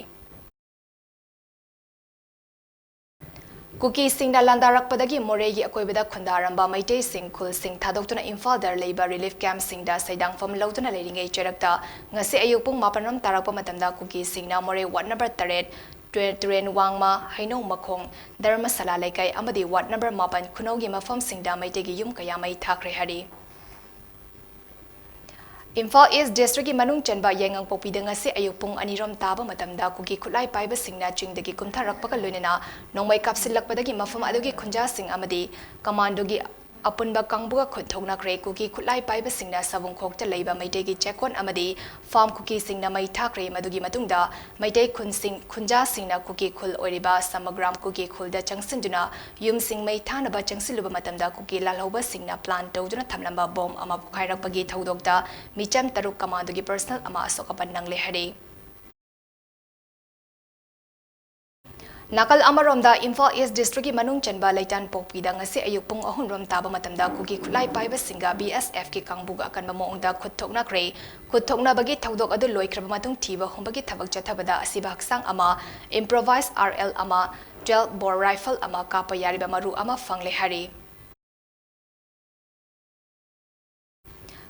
ꯀꯨꯀꯤꯁꯤꯡꯅ ꯂꯥꯟꯗꯥꯔꯛꯄꯗꯒꯤ ꯃꯣꯔꯦꯒꯤ ꯑꯀꯣꯏꯕꯗ ꯈꯨꯟꯗꯥꯔꯝꯕ ꯃꯩꯇꯩꯁꯤꯡ ꯈꯨꯜꯁꯤꯡ ꯊꯥꯗꯣꯛꯇꯨꯅ ꯏꯝꯐꯥꯜꯗ ꯂꯩꯕ ꯔꯤꯂꯤꯐ ꯀꯦꯝꯞꯁꯤꯡꯗ ꯁꯩꯗꯥꯡꯐꯝ ꯂꯧꯗꯨꯅ ꯂꯩꯔꯤꯉꯩ ꯆꯩꯔꯛꯇ ꯉꯁꯤ ꯑꯌꯨꯛ ꯄꯨꯡ ꯃꯥꯄꯟ ꯔꯣꯝ ꯇꯥꯔꯛꯄ ꯃꯇꯝꯗ ꯀꯨꯀꯤꯁꯤꯡꯅ ꯃꯣꯔꯦ ꯋꯥꯔꯗ ꯅꯝꯕꯔ ꯇꯔꯦꯠ, ꯇꯨꯔꯦ-, ꯇꯨꯔꯦꯟ ꯋꯥꯡꯃ, ꯍꯩꯅꯧ ꯃꯈꯣꯡ, ꯙꯔꯃꯁꯥꯂꯥ ꯂꯩꯀꯥꯏ ꯑꯃꯗꯤ ꯋꯥꯔꯗ ꯅꯝꯕꯔ ꯃꯥꯄꯟ ꯈꯨꯅꯧꯒꯤ ꯃꯐꯝꯁꯤꯡꯗ ꯃꯩꯇꯩꯒꯤ ꯌꯨꯝ ꯀꯌꯥ ꯃꯩ ꯊꯥꯈ꯭ꯔꯦ ꯍꯥꯏꯔꯤ꯫ ꯏꯝꯐꯥꯜ ꯏꯁ ꯗꯤꯁꯇ꯭ꯔꯤꯛꯀꯤ ꯃꯅꯨꯡ ꯆꯟꯕ ꯌꯥꯏꯉꯪꯄꯣꯛꯄꯤꯗ ꯉꯁꯤ ꯑꯌꯨꯛ ꯄꯨꯡ ꯑꯅꯤ ꯔꯣꯝ ꯇꯥꯕ ꯃꯇꯝꯗ ꯀꯨꯀꯤ ꯈꯨꯠꯂꯥꯏ ꯄꯥꯏꯕꯁꯤꯡꯅ ꯆꯤꯡꯗꯒꯤ ꯀꯨꯝꯊꯔꯛꯄꯒ ꯂꯣꯏꯅꯅ ꯅꯣꯡꯃꯩ ꯀꯥꯞꯁꯤꯜꯂꯛꯄꯗꯒꯤ ꯃꯐꯝ ꯑꯗꯨꯒꯤ ꯈꯨꯟꯖꯥꯁꯤꯡ ꯑꯃꯗꯤ ꯀꯃꯥꯟꯗꯣꯒꯤ ꯑꯄꯨꯟꯕ ꯀꯥꯡꯕꯨꯒ ꯈꯨꯠ ꯊꯣꯛꯅꯈ꯭ꯔꯦ꯫ ꯀꯨꯀꯤ ꯈꯨꯠꯂꯥꯏ ꯄꯥꯏꯕꯁꯤꯡꯅ ꯁꯥꯕꯨꯡꯈꯣꯛꯇ ꯂꯩꯕ ꯃꯩꯇꯩꯒꯤ ꯆꯦꯛꯀꯣꯟ ꯑꯃꯗꯤ ꯐꯥꯔꯝ ꯀꯨꯀꯤꯁꯤꯡꯅ ꯃꯩ ꯊꯥꯈ꯭ꯔꯦ꯫ ꯃꯗꯨꯒꯤ ꯃꯇꯨꯡꯗ ꯃꯩꯇꯩ ꯈꯨꯟꯁꯤꯡ, ꯈꯨꯟꯖꯥꯁꯤꯡꯅ ꯀꯨꯀꯤ ꯈꯨꯜ ꯑꯣꯏꯔꯤꯕ ꯁꯃꯒ꯭ꯔꯥꯝ ꯀꯨꯀꯤ ꯈꯨꯜꯗ ꯆꯪꯁꯤꯟꯗꯨꯅ ꯌꯨꯝꯁꯤꯡ ꯃꯩ ꯊꯥꯅꯕ ꯆꯪꯁꯤꯜꯂꯨꯕ ꯃꯇꯝꯗ ꯀꯨꯀꯤ ꯂꯥꯜꯍꯧꯕꯁꯤꯡꯅ plan ꯇꯧꯗꯨꯅ ꯊꯝꯂꯝꯕ ꯕꯣꯝ ꯑꯃ ꯄꯣꯈꯥꯏꯔꯛꯄꯒꯤ ꯊꯧꯗꯣꯛꯇ ꯃꯤꯆꯝ ꯇꯔꯨꯛ ꯀꯃꯥꯟꯗꯣꯒꯤ personnel ꯑꯃ ꯑꯁꯣꯛ ꯑꯄꯟ ꯅꯪꯂꯦ ꯍꯥꯏꯔꯤ꯫ ꯅꯥꯀꯜ ꯑꯃꯔꯣꯝꯗ, ꯏꯝꯐꯥꯜ ꯏꯁ ꯗꯤꯁꯇ꯭ꯔꯤꯛꯀꯤ ꯃꯅꯨꯡ ꯆꯟꯕ ꯂꯩꯇꯥꯟꯄꯣꯛꯄꯤꯗ ꯉꯁꯤ ꯑꯌꯨꯛ ꯄꯨꯡ ꯑꯍꯨꯝ ꯔꯣꯝ ꯇꯥꯕ ꯃꯇꯝꯗ ꯀꯨꯀꯤ ꯈꯨꯠꯂꯥꯏ ꯄꯥꯏꯕꯁꯤꯡꯒ ꯕꯤ ꯑꯦꯁ ꯑꯦꯐꯀꯤ ꯀꯥꯡꯕꯨꯒ ꯑꯀꯟꯕ ꯃꯑꯣꯡꯗ ꯈꯨꯠ ꯊꯣꯛꯅꯈ꯭ꯔꯦ꯫ ꯈꯨꯠ ꯊꯣꯛꯅꯕꯒꯤ ꯊꯧꯗꯣꯛ ꯑꯗꯨ ꯂꯣꯏꯈ꯭ꯔꯕ ꯃꯇꯨꯡ ꯊꯤꯕ ꯍꯨꯝꯕꯒꯤ ꯊꯕꯛ ꯆꯠꯊꯕꯗ ꯑꯁꯤꯕ ꯍꯛꯆꯥꯡ ꯑꯃ improvised R L ꯑꯃ, twelve bore rifle ꯑꯃ ꯀꯥꯞꯄ ꯌꯥꯔꯤꯕ ꯃꯔꯨ ꯑꯃ ꯐꯪꯂꯦ ꯍꯥꯏꯔꯤ꯫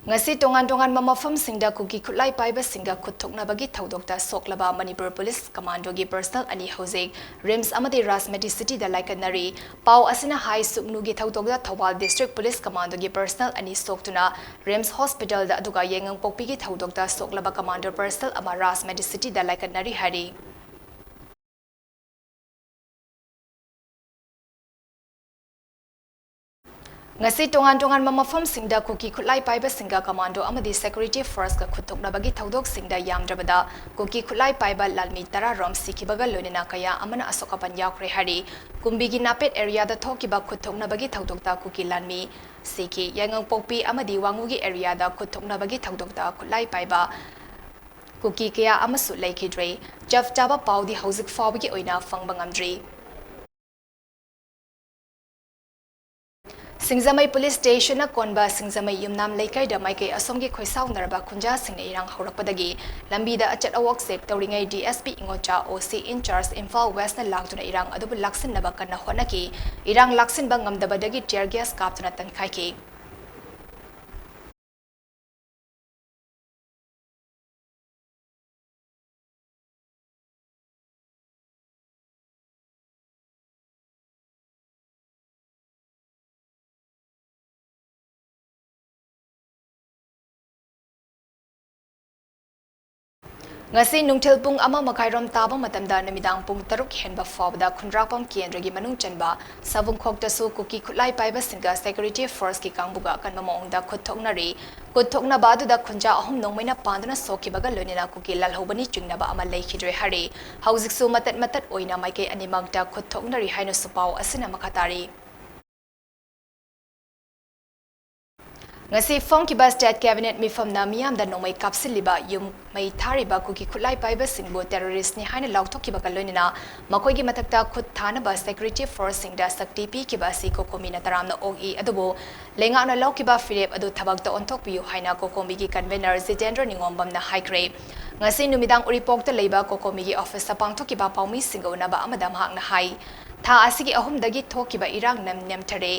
ꯉꯁꯤ ꯇꯣꯉꯥꯟ ꯇꯣꯉꯥꯟꯕ ꯃꯐꯝꯁꯤꯡꯗ ꯀꯨꯀꯤ ꯈꯨꯠꯂꯥꯏ ꯄꯥꯏꯕꯁꯤꯡꯒ ꯈꯨꯠ ꯊꯣꯛꯅꯕꯒꯤ ꯊꯧꯗꯣꯛꯇ ꯁꯣꯛꯂꯕ ꯃꯅꯤꯄꯨꯔ ꯄꯨꯂꯤꯁ ꯀꯃꯥꯟꯗꯣꯒꯤ personnel ꯑꯅꯤ ꯍꯧꯖꯤꯛ ꯔꯤꯝꯁ ꯑꯃꯗꯤ ꯔꯥꯖꯃꯦꯗꯤ ꯁꯤꯇꯤꯗ ꯂꯥꯏꯀꯠꯅꯔꯤ꯫ ꯄꯥꯎ ꯑꯁꯤꯅ ꯍꯥꯏ, ꯁꯨꯞꯅꯨꯒꯤ ꯊꯧꯗꯣꯛꯇ ꯊꯧꯕꯥꯜ ꯗꯤꯁꯇ꯭ꯔꯤꯛ ꯄꯨꯂꯤꯁ ꯀꯃꯥꯟꯗꯣꯒꯤ personnel ꯑꯅꯤ ꯁꯣꯛꯇꯨꯅ ꯔꯤꯝꯁ ꯍꯣꯁꯄꯤꯇꯥꯜꯗ, ꯑꯗꯨꯒ ꯌꯥꯏꯉꯪꯄꯣꯛꯄꯤꯒꯤ ꯊꯧꯗꯣꯛꯇ ꯁꯣꯛꯂꯕ ꯀꯃꯥꯟꯗꯣ personnel ꯑꯃ ꯔꯥꯖꯃꯦꯗꯤ ꯁꯤꯇꯤꯗ ꯂꯥꯏꯀꯠꯅꯔꯤ ꯍꯥꯏꯔꯤ꯫ ꯉꯁꯤ ꯇꯣꯉꯥꯟ ꯇꯣꯉꯥꯟꯕ ꯃꯐꯝꯁꯤꯡꯗ ꯀꯨꯀꯤ ꯈꯨꯠꯂꯥꯏ ꯄꯥꯏꯕꯁꯤꯡꯒ ꯀꯃꯥꯟꯗꯣ ꯑꯃꯗꯤ ꯁꯦꯀ꯭ꯌꯨꯔꯤꯇꯤ ꯐꯣꯔꯁꯀ ꯈꯨꯠꯊꯣꯛꯅꯕꯒꯤ ꯊꯧꯗꯣꯛꯁꯤꯡꯗ ꯌꯥꯝꯗ꯭ꯔꯕꯗ ꯀꯨꯀꯤ ꯈꯨꯠꯂꯥꯏ ꯄꯥꯏꯕ ꯂꯥꯟꯃꯤ ꯇꯔꯥ ꯔꯣꯝ ꯁꯤꯈꯤꯕꯒ ꯂꯣꯏꯅꯅ ꯀꯌꯥ ꯑꯃꯅ ꯑꯁꯣꯛ ꯑꯄꯟ ꯌꯥꯎꯈ꯭ꯔꯦ ꯍꯥꯏꯔꯤ꯫ ꯀꯨꯝꯕꯤꯒꯤ ꯅꯥꯄꯦꯠ ꯑꯦꯔꯤꯌꯥꯗ ꯊꯣꯛꯈꯤꯕ ꯈꯨꯠꯊꯣꯛꯅꯕꯒꯤ ꯊꯧꯗꯣꯛꯇ ꯀꯨꯀꯤ ꯂꯥꯟꯃꯤ ꯁꯤꯈꯤ꯫ ꯌꯥꯏꯉꯪꯄꯣꯛꯄꯤ ꯑꯃꯗꯤ ꯋꯥꯉꯨꯒꯤ ꯑꯦꯔꯤꯌꯥꯗ ꯈꯨꯠꯊꯣꯛꯅꯕꯒꯤ ꯊꯧꯗꯣꯛꯇ ꯈꯨꯠꯂꯥꯏ ꯄꯥꯏꯕ ꯀꯨꯀꯤ ꯀꯌꯥ ꯑꯃꯁꯨ ꯂꯩꯈꯤꯗ꯭ꯔꯦ꯫ ꯆꯞ ꯆꯥꯕ ꯄꯥꯎꯗꯤ ꯍꯧꯖꯤꯛ ꯐꯥꯎꯕꯒꯤ ꯑꯣꯏꯅ ꯐꯪꯕ ꯉꯝꯗ꯭ꯔꯤ꯫ ꯁꯤꯡꯖꯃꯩ ꯄꯨꯂꯤꯁ ꯁ꯭ꯇꯦꯁꯟꯅ ꯀꯣꯟꯕ ꯁꯤꯡꯖꯃꯩ ꯌꯨꯝꯅꯥꯝ ꯂꯩꯀꯥꯏꯗ ꯃꯥꯏꯀꯩ ꯑꯁꯣꯝꯒꯤ ꯈꯣꯏꯁꯥꯎꯅꯔꯕ ꯈꯨꯟꯖꯥꯁꯤꯡꯅ ꯏꯔꯥꯡ ꯍꯧꯔꯛꯄꯗꯒꯤ ꯂꯝꯕꯤꯗ ꯑꯆꯠ ꯑꯋꯣꯛ ꯆꯦꯛ ꯇꯧꯔꯤꯉꯩ ꯗꯤ ꯑꯦꯁ ꯄꯤ ꯏꯉꯣꯆꯥ, ꯑꯣ ꯁꯤ in charge ꯏꯝꯐꯥꯜ ꯋꯦꯁꯅ ꯂꯥꯛꯇꯨꯅ ꯏꯔꯥꯡ ꯑꯗꯨꯕꯨ ꯂꯥꯛꯁꯤꯟꯅꯕ ꯀꯟꯅ ꯍꯣꯠꯅꯈꯤ꯫ ꯏꯔꯥꯡ ꯂꯥꯛꯁꯤꯟꯕ ꯉꯝꯗꯕꯗꯒꯤ tear gas ꯀꯥꯞꯇꯨꯅ ꯇꯟꯈꯥꯏꯈꯤ꯫ ꯉꯁꯤ ꯅꯨꯡꯊꯤꯜ ꯄꯨꯡ ꯑꯃ ꯃꯈꯥꯏꯔꯣꯝ ꯇꯥꯕ ꯃꯇꯝꯗ ꯅꯨꯃꯤꯗꯥꯡ ꯄꯨꯡ ꯇꯔꯨꯛ ꯍꯦꯟꯕ ꯐꯥꯎꯕꯗ ꯈꯨꯟꯗ꯭ꯔꯥꯛꯄꯝ ꯀꯦꯟꯗ꯭ꯔꯒꯤ ꯃꯅꯨꯡ ꯆꯟꯕ ꯁꯥꯕꯨꯡꯈꯣꯛꯇꯁꯨ ꯀꯨꯀꯤ ꯈꯨꯠꯂꯥꯏ ꯄꯥꯏꯕꯁꯤꯡꯒ security forceꯀꯤ ꯀꯥꯡꯕꯨꯒ ꯑꯀꯟꯕ ꯃꯑꯣꯡꯗ ꯈꯨꯠ ꯊꯣꯛꯅꯔꯤ꯫ ꯈꯨꯠ ꯊꯣꯛꯅꯕ ꯑꯗꯨꯗ ꯈꯨꯟꯖꯥ ꯑꯍꯨꯝ ꯅꯣꯡꯃꯩꯅ ꯄꯥꯟꯗꯨꯅ ꯁꯣꯛꯈꯤꯕꯒ ꯂꯣꯏꯅꯅ ꯀꯨꯀꯤ ꯂꯥꯜꯍꯧꯕꯅꯤ ꯆꯤꯡꯅꯕ ꯑꯃ ꯂꯩꯈꯤꯗ꯭ꯔꯦ ꯍꯥꯏꯔꯤ꯫ ꯍꯧꯖꯤꯛꯁꯨ ꯃꯇꯠ ꯃꯇꯠ ꯑꯣꯏꯅ ꯃꯥꯏꯀꯩ ꯑꯅꯤꯃꯛꯇ ꯈꯨꯠ ꯊꯣꯛꯅꯔꯤ ꯍꯥꯏꯅꯁꯨ ꯄꯥꯎ ꯑꯁꯤꯅ ꯃꯈꯥ ꯇꯥꯔꯤ꯫ ꯉꯁꯤ ꯐꯝꯈꯤꯕ state cabinet ꯃꯤꯐꯝꯅ ꯃꯤꯌꯥꯝꯗ ꯅꯣꯡꯃꯩ ꯀꯥꯞꯁꯤꯜꯂꯤꯕ, ꯌꯨꯝ ꯃꯩ ꯊꯥꯔꯤꯕ ꯀꯨꯀꯤ ꯈꯨꯠꯂꯥꯏ ꯄꯥꯏꯕꯁꯤꯡꯕꯨ terroristꯅꯤ ꯍꯥꯏꯅ ꯂꯥꯎꯊꯣꯛꯈꯤꯕꯒ ꯂꯣꯏꯅꯅ ꯃꯈꯣꯏꯒꯤ ꯃꯊꯛꯇ ꯈꯨꯠ ꯊꯥꯅꯕ security forceꯁꯤꯡꯗ ꯁꯛꯇꯤ ꯄꯤꯈꯤꯕ ꯑꯁꯤ ꯀꯣꯀꯣꯃꯤꯅ ꯇꯔꯥꯝꯅ ꯑꯣꯛꯏ꯫ ꯑꯗꯨꯕꯨ ꯂꯩꯉꯥꯛꯅ ꯂꯧꯈꯤꯕ ꯐꯤꯔꯦꯞ ꯑꯗꯨ ꯊꯕꯛꯇ ꯑꯣꯟꯊꯣꯛꯄꯤꯌꯨ ꯍꯥꯏꯅ ꯀꯣꯀꯣꯃꯤꯒꯤ convener ꯖꯤꯇꯦꯟꯗ꯭ꯔ ꯅꯤꯉꯣꯝꯕꯝꯅ ꯍꯥꯏꯈ꯭ꯔꯦ꯫ ꯉꯁꯤ ꯅꯨꯃꯤꯗꯥꯡ ꯎꯔꯤꯄꯣꯛꯇ ꯂꯩꯕ ꯀꯣꯀꯣꯃꯤꯒꯤ officeꯇ ꯄꯥꯡꯊꯣꯛꯈꯤꯕ ꯄꯥꯎꯃꯤꯁꯤꯡꯒ ꯎꯅꯕ ꯑꯃꯗ ꯃꯍꯥꯛꯅ ꯍꯥꯏ, ꯊꯥ ꯑꯁꯤꯒꯤ ꯑꯍꯨꯝꯗꯒꯤ ꯊꯣꯛꯈꯤꯕ ꯏꯔꯥꯡ ꯅꯦꯝ-, ꯅꯦꯝꯊꯔꯦ꯫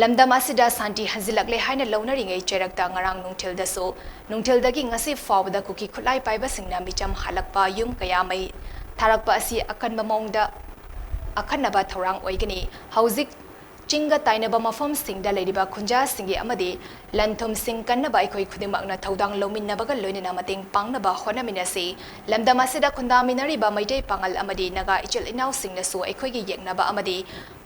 ꯂꯝꯗꯝ ꯑꯁꯤꯗ ꯁꯥꯟꯇꯤ ꯍꯟꯖꯤꯜꯂꯛꯂꯦ ꯍꯥꯏꯅ ꯂꯧꯅꯔꯤꯉꯩ ꯆꯩꯔꯛꯇ ꯉꯔꯥꯡ ꯅꯨꯡꯊꯤꯜꯗꯁꯨ, ꯅꯨꯡꯊꯤꯜꯗꯒꯤ ꯉꯁꯤ ꯐꯥꯎꯕꯗ ꯀꯨꯀꯤ ꯈꯨꯠꯂꯥꯏ ꯄꯥꯏꯕꯁꯤꯡꯅ ꯃꯤꯆꯝ ꯍꯥꯠꯂꯛꯄ, ꯌꯨꯝ ꯀꯌꯥ ꯃꯩ ꯊꯥꯔꯛꯄ ꯑꯁꯤ ꯑꯀꯟꯕ ꯃꯑꯣꯡꯗ ꯑꯈꯟꯅꯕ ꯊꯧꯔꯥꯡ ꯑꯣꯏꯒꯅꯤ꯫ ꯍꯧꯖꯤꯛ ꯆꯤꯡꯒ ꯇꯥꯏꯅꯕ ꯃꯐꯝꯁꯤꯡꯗ ꯂꯩꯔꯤꯕ ꯈꯨꯟꯖꯥꯁꯤꯡꯒꯤ ꯑꯃꯗꯤ ꯂꯟ ꯊꯨꯝꯁꯤꯡ ꯀꯟꯅꯕ ꯑꯩꯈꯣꯏ ꯈꯨꯗꯤꯡꯃꯛꯅ ꯊꯧꯗꯥꯡ ꯂꯧꯃꯤꯟꯅꯕꯒ ꯂꯣꯏꯅꯅ ꯃꯇꯦꯡ ꯄꯥꯡꯅꯕ ꯍꯣꯠꯅꯃꯤꯟꯅꯁꯤ꯫ ꯂꯝꯗꯝ ꯑꯁꯤꯗ ꯈꯨꯟꯗꯥꯃꯤꯟꯅꯔꯤꯕ ꯃꯩꯇꯩ ꯄꯥꯉꯜ ꯑꯃꯗꯤ ꯅꯥꯒꯥ ꯏꯆꯤꯜ ꯏꯅꯥꯎꯁꯤꯡꯅꯁꯨ ꯑꯩꯈꯣꯏꯒꯤ ꯌꯦꯛꯅꯕ ꯑꯃꯗꯤ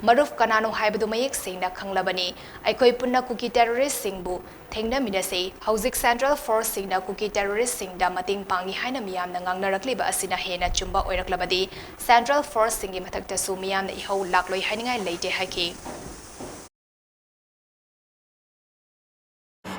ꯃꯔꯨꯞ ꯀꯅꯥꯅꯣ ꯍꯥꯏꯕꯗꯨ ꯃꯌꯦꯛ ꯁꯦꯡꯅ ꯈꯪꯂꯕꯅꯤ꯫ ꯑꯩꯈꯣꯏ ꯄꯨꯟꯅ ꯀꯨꯀꯤ terroristꯁꯤꯡꯕꯨ ꯊꯦꯡꯅꯃꯤꯟꯅꯁꯤ꯫ ꯍꯧꯖꯤꯛ central forceꯁꯤꯡꯅ ꯀꯨꯀꯤ terroristꯁꯤꯡꯗ ꯃꯇꯦꯡ ꯄꯥꯡꯏ ꯍꯥꯏꯅ ꯃꯤꯌꯥꯝꯅ ꯉꯥꯡꯅꯔꯛꯂꯤꯕ ꯑꯁꯤꯅ ꯍꯦꯟꯅ ꯆꯨꯝꯕ ꯑꯣꯏꯔꯛꯂꯕꯗꯤ central forceꯁꯤꯡꯒꯤ ꯃꯊꯛꯇꯁꯨ ꯃꯤꯌꯥꯝꯅ ꯏꯍꯧ ꯂꯥꯛꯂꯣꯏ ꯍꯥꯏꯅꯤꯡꯉꯥꯏ ꯂꯩꯇꯦ ꯍꯥꯏꯈꯤ꯫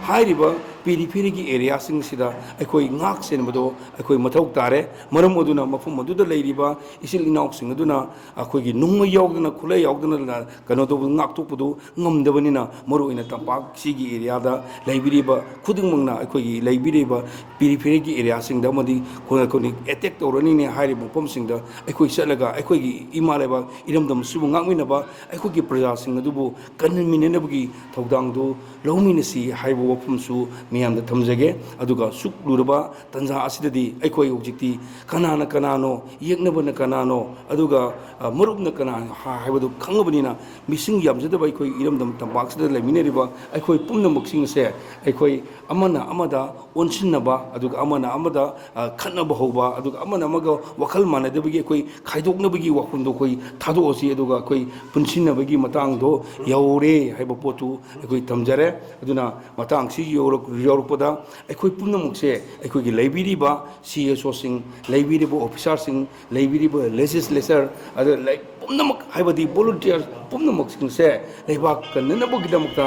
ꯍꯥꯏꯔꯤꯕ peripheryꯒꯤ areaꯁꯤꯡꯁꯤꯗ ꯑꯩꯈꯣꯏ ꯉꯥꯛ ꯁꯦꯟꯕꯗꯣ ꯑꯩꯈꯣꯏ ꯃꯊꯧ ꯇꯥꯔꯦ꯫ ꯃꯔꯝ ꯑꯗꯨꯅ ꯃꯐꯝ ꯑꯗꯨꯗ ꯂꯩꯔꯤꯕ ꯏꯆꯤꯜ ꯏꯅꯥꯎꯁꯤꯡ ꯑꯗꯨꯅ ꯑꯩꯈꯣꯏꯒꯤ ꯅꯣꯡꯃꯩ ꯌꯥꯎꯗꯅ, ꯈꯨꯠꯂꯥꯏ ꯌꯥꯎꯗꯅ ꯀꯩꯅꯣ ꯇꯧꯕ, ꯉꯥꯛꯊꯣꯛꯄꯗꯨ ꯉꯝꯗꯕꯅꯤꯅ, ꯃꯔꯨꯑꯣꯏꯅ ꯇꯝꯄꯥꯛꯁꯤꯒꯤ areaꯗ ꯂꯩꯕꯤꯔꯤꯕ ꯈꯨꯗꯤꯡꯃꯛꯅ ꯑꯩꯈꯣꯏꯒꯤ ꯂꯩꯕꯤꯔꯤꯕ peripheryꯒꯤ areaꯁꯤꯡꯗ ꯑꯃꯗꯤ ꯑꯩꯈꯣꯏ, ꯑꯩꯈꯣꯏꯅ attack ꯇꯧꯔꯅꯤꯅꯦ ꯍꯥꯏꯔꯤꯕ ꯃꯐꯝꯁꯤꯡꯗ ꯑꯩꯈꯣꯏ ꯆꯠꯂꯒ ꯑꯩꯈꯣꯏꯒꯤ ꯏꯃꯥ ꯂꯩꯕꯥꯛ ꯏꯔꯝꯗꯝ ꯑꯁꯤꯕꯨ ꯉꯥꯛꯃꯤꯟꯅꯕ, ꯑꯩꯈꯣꯏꯒꯤ ꯄ꯭ꯔꯖꯥꯁꯤꯡ ꯑꯗꯨꯕꯨ ꯀꯟꯃꯤꯟꯅꯅꯕꯒꯤ ꯊꯧꯗꯥꯡꯗꯨ ꯂꯧꯃꯤꯟꯅꯁꯤ ꯍꯥꯏꯕ ꯋꯥꯐꯝꯁꯨ ꯃꯌꯥꯝꯗ ꯊꯝꯖꯒꯦ꯫ ꯑꯗꯨꯒ ꯁꯨꯛ ꯂꯨꯔꯕ ꯇꯥꯟꯖꯥ ꯑꯁꯤꯗꯗꯤ ꯑꯩꯈꯣꯏ ꯍꯧꯖꯤꯛꯇꯤ ꯀꯅꯥꯅ ꯀꯅꯥꯅꯣ, ꯌꯦꯛꯅꯕꯅ ꯀꯅꯥꯅꯣ, ꯑꯗꯨꯒ, ꯑ, ꯃꯔꯨꯞꯅ ꯀꯅꯥꯅꯣ ꯍꯥ-, ꯍꯥꯏꯕꯗꯨ ꯈꯪꯉꯕꯅꯤꯅ, ꯃꯤꯁꯤꯡ ꯌꯥꯝꯖꯗꯕ ꯑꯩꯈꯣꯏ ꯏꯔꯝꯗꯝ ꯇꯝꯄꯥꯛꯁꯤꯗ ꯂꯩꯃꯤꯟꯅꯔꯤꯕ ꯑꯩꯈꯣꯏ ꯄꯨꯝꯅꯃꯛꯁꯤꯡ ꯑꯁꯦ ꯑꯩꯈꯣꯏ ꯑꯃꯅ ꯑꯃꯗ ꯑꯣꯟꯁꯤꯟꯅꯕ, ꯑꯗꯨꯒ ꯑꯃꯅ ꯑꯃꯗ, ꯑ, ꯈꯠꯅꯕ ꯍꯧꯕ, ꯑꯗꯨꯒ ꯑꯃꯅ ꯑꯃꯒ ꯋꯥꯈꯜ ꯃꯥꯟꯅꯗꯕꯒꯤ ꯑꯩꯈꯣꯏ ꯈꯥꯏꯗꯣꯛꯅꯕꯒꯤ ꯋꯥꯐꯝꯗꯣ ꯑꯩꯈꯣꯏ ꯊꯥꯗꯣꯛꯑꯁꯤ, ꯑꯗꯨꯒ ꯑꯩꯈꯣꯏ ꯄꯨꯟꯁꯤꯟꯅꯕꯒꯤ ꯃꯇꯥꯡꯗꯣ ꯌꯧꯔꯦ ꯍꯥꯏꯕ ꯄꯣꯠꯇꯨ ꯑꯩꯈꯣꯏ ꯊꯝꯖꯔꯦ꯫ ꯑꯗꯨꯅ ꯃꯇꯥꯡꯁꯤ ꯌꯧꯔꯛ-, ꯌꯧꯔꯛꯄꯗ ꯑꯩꯈꯣꯏ ꯄꯨꯝꯅꯃꯛꯁꯦ, ꯑꯩꯈꯣꯏꯒꯤ ꯂꯩꯕꯤꯔꯤꯕ ꯁꯤ ꯑꯦꯁ ꯑꯣꯁꯤꯡ, ꯂꯩꯕꯤꯔꯤꯕ ꯑꯣꯐꯤꯁꯥꯔꯁꯤꯡ, ꯂꯩꯕꯤꯔꯤꯕ ꯂꯦꯖꯤꯁꯂꯦꯆꯔ, ꯑꯗ ꯂꯩ-, ꯄꯨꯝꯅꯃꯛ, ꯍꯥꯏꯕꯗꯤ ꯚꯣꯂꯨꯟꯇꯤꯌꯔ ꯄꯨꯝꯅꯃꯛꯁꯤꯡꯁꯦ ꯂꯩꯕꯥꯛ ꯀꯟꯅꯅꯕꯒꯤꯗꯃꯛꯇ,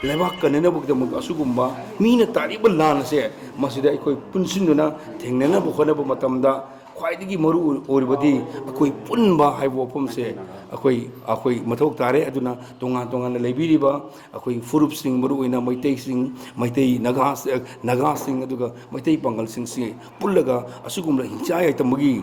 ꯂꯩꯕꯥꯛ ꯀꯟꯅꯅꯕꯒꯤꯗꯃꯛꯇ ꯑꯁꯤꯒꯨꯝꯕ ꯃꯤꯅ ꯇꯥꯔꯤꯕ ꯂꯥꯟ ꯑꯁꯦ ꯃꯁꯤꯗ ꯑꯩꯈꯣꯏ ꯄꯨꯟꯁꯤꯟꯗꯨꯅ ꯊꯦꯡꯅꯅꯕ ꯍꯣꯠꯅꯕ ꯃꯇꯝꯗ ꯈ꯭ꯋꯥꯏꯗꯒꯤ ꯃꯔꯨ ꯑꯣꯏꯔꯤꯕꯗꯤ ꯑꯩꯈꯣꯏ ꯄꯨꯟꯕ ꯍꯥꯏꯕ ꯋꯥꯐꯝꯁꯦ ꯑꯩꯈꯣꯏ, ꯑꯩꯈꯣꯏ ꯃꯊꯧ ꯇꯥꯔꯦ꯫ ꯑꯗꯨꯅ ꯇꯣꯉꯥꯟ ꯇꯣꯉꯥꯟꯅ ꯂꯩꯕꯤꯔꯤꯕ ꯑꯩꯈꯣꯏ ꯐꯨꯔꯨꯞꯁꯤꯡ, ꯃꯔꯨꯑꯣꯏꯅ ꯃꯩꯇꯩꯁꯤꯡ, ꯃꯩꯇꯩ ꯅꯥꯒꯥ-, ꯅꯥꯒꯥꯁꯤꯡ, ꯑꯗꯨꯒ ꯃꯩꯇꯩ ꯄꯥꯡꯒꯜꯁꯤꯡꯁꯤ ꯄꯨꯜꯂꯒ ꯑꯁꯤꯒꯨꯝꯕ ꯍꯤꯡꯁꯥ ꯌꯥꯏꯇꯝꯕꯒꯤ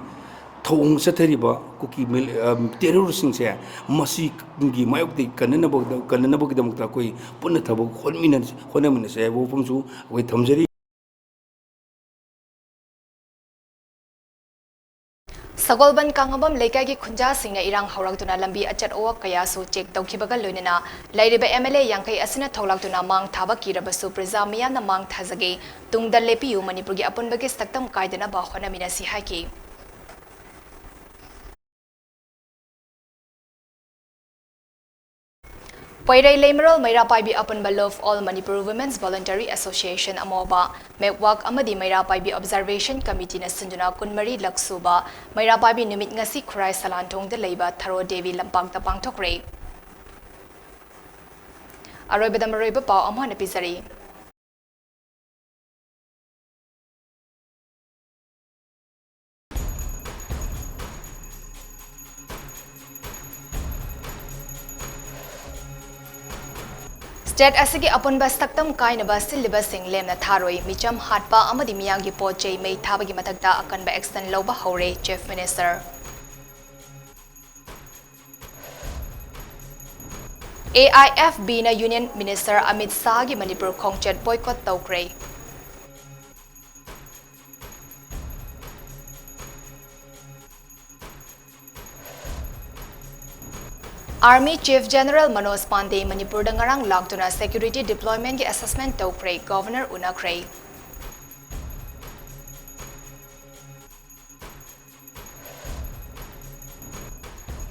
ꯊꯧꯑꯣꯡ ꯆꯠꯊꯔꯤꯕ ꯀꯨꯀꯤ ꯃꯤꯂꯤ-, ꯑ, ꯇꯦꯔꯣꯔꯁꯤꯡꯁꯦ ꯃꯁꯤꯒꯤ ꯃꯥꯌꯣꯛꯇ ꯀꯟꯅꯅꯕ, ꯀꯟꯅꯅꯕꯒꯤꯗꯃꯛꯇ ꯑꯩꯈꯣꯏ ꯄꯨꯟꯅ ꯊꯕꯛ ꯍꯣꯠꯃꯤꯟꯅ-, ꯍꯣꯠꯅꯃꯤꯟꯅꯁꯦ ꯍꯥꯏꯕ ꯋꯥꯐꯝꯁꯨ ꯑꯩꯈꯣꯏ ꯊꯝꯖꯔꯤ꯫ ꯁꯒꯣꯜꯕꯟ ꯀꯥꯡꯉꯕꯝ ꯂꯩꯀꯥꯏꯒꯤ ꯈꯨꯟꯖꯥꯁꯤꯡꯅ ꯏꯔꯥꯡ ꯍꯧꯔꯛꯇꯨꯅ ꯂꯝꯕꯤ ꯑꯆꯠ ꯑꯋꯣꯛ ꯀꯌꯥꯁꯨ ꯆꯦꯛ ꯇꯧꯈꯤꯕꯒ ꯂꯣꯏꯅꯅ ꯂꯩꯔꯤꯕ ꯑꯦꯝ ꯑꯦꯜ ꯑꯦ ꯌꯥꯡꯈꯩ ꯑꯁꯤꯅ ꯊꯣꯛꯂꯛꯇꯨꯅ ꯃꯥꯡ ꯊꯥꯕ ꯀꯤꯔꯕꯁꯨ ꯄ꯭ꯔꯖꯥ ꯃꯤꯌꯥꯝꯅ ꯃꯥꯡ ꯊꯥꯖꯒꯦ, ꯇꯨꯡꯗ ꯂꯦꯞꯄꯤꯌꯨ, ꯃꯅꯤꯄꯨꯔꯒꯤ ꯑꯄꯨꯟꯕꯒꯤ ꯁꯛꯇꯝ ꯀꯥꯏꯗꯅꯕ ꯍꯣꯠꯅꯃꯤꯟꯅꯁꯤ ꯍꯥꯏꯈꯤ꯫ ꯄꯩꯔꯩ ꯂꯩꯃꯔꯣꯜ ꯃꯩꯔꯥ ꯄꯥꯏꯕꯤ ꯑꯄꯨꯟꯕ ꯂꯨꯞ, All Manipur Women's Voluntary Association ꯑꯃꯣꯕ, ꯃꯦꯛꯋꯥꯛ ꯑꯃꯗꯤ ꯃꯩꯔꯥ ꯄꯥꯏꯕꯤ Observation Committeeꯅ ꯁꯤꯟꯗꯨꯅ ꯀꯨꯟꯃꯔꯤ ꯂꯛ ꯁꯨꯕ ꯃꯩꯔꯥ ꯄꯥꯏꯕꯤ ꯅꯨꯃꯤꯠ ꯉꯁꯤ ꯈꯨꯔꯥꯏ ꯁꯂꯥꯟꯊꯣꯡꯗ ꯂꯩꯕ ꯊꯔꯣ ꯗꯦꯕꯤ ꯂꯝꯄꯥꯛꯇ ꯄꯥꯡꯊꯣꯛꯈ꯭ꯔꯦ꯫ ꯑꯔꯣꯏꯕꯗ ꯃꯔꯨꯑꯣꯏꯕ ꯄꯥꯎ ꯑꯃꯨꯛ ꯍꯟꯅ ꯄꯤꯖꯔꯤ꯫ ꯁ꯭ꯇꯦꯠ ꯑꯁꯤꯒꯤ ꯑꯄꯨꯟꯕ ꯁꯛꯇꯝ ꯀꯥꯏꯅꯕ ꯁꯤꯜꯂꯤꯕꯁꯤꯡ ꯂꯦꯝꯅ ꯊꯥꯔꯣꯏ, ꯃꯤꯆꯝ ꯍꯥꯠꯄ ꯑꯃꯗꯤ ꯃꯤꯌꯥꯝꯒꯤ ꯄꯣꯠ ꯆꯩ ꯃꯩ ꯊꯥꯕꯒꯤ ꯃꯊꯛꯇ ꯑꯀꯟꯕ ꯑꯦꯛꯁꯟ ꯂꯧꯕ ꯍꯧꯔꯦ, chief minister. A I F ꯕꯤꯅ Union Minister ꯑꯃꯤꯠ ꯁꯥꯍꯒꯤ ꯃꯅꯤꯄꯨꯔ ꯈꯣꯡꯆꯠ boycott ꯇꯧꯈ꯭ꯔꯦ꯫ Army Chief General ꯃꯅꯣꯖ ꯄꯥꯟꯗꯦ ꯃꯅꯤꯄꯨꯔꯗ ꯉꯔꯥꯡ ꯂꯥꯛꯇꯨꯅ security deploymentꯀꯤ assessment ꯇꯧꯈ꯭ꯔꯦ, Governor ꯎꯅꯈ꯭ꯔꯦ꯫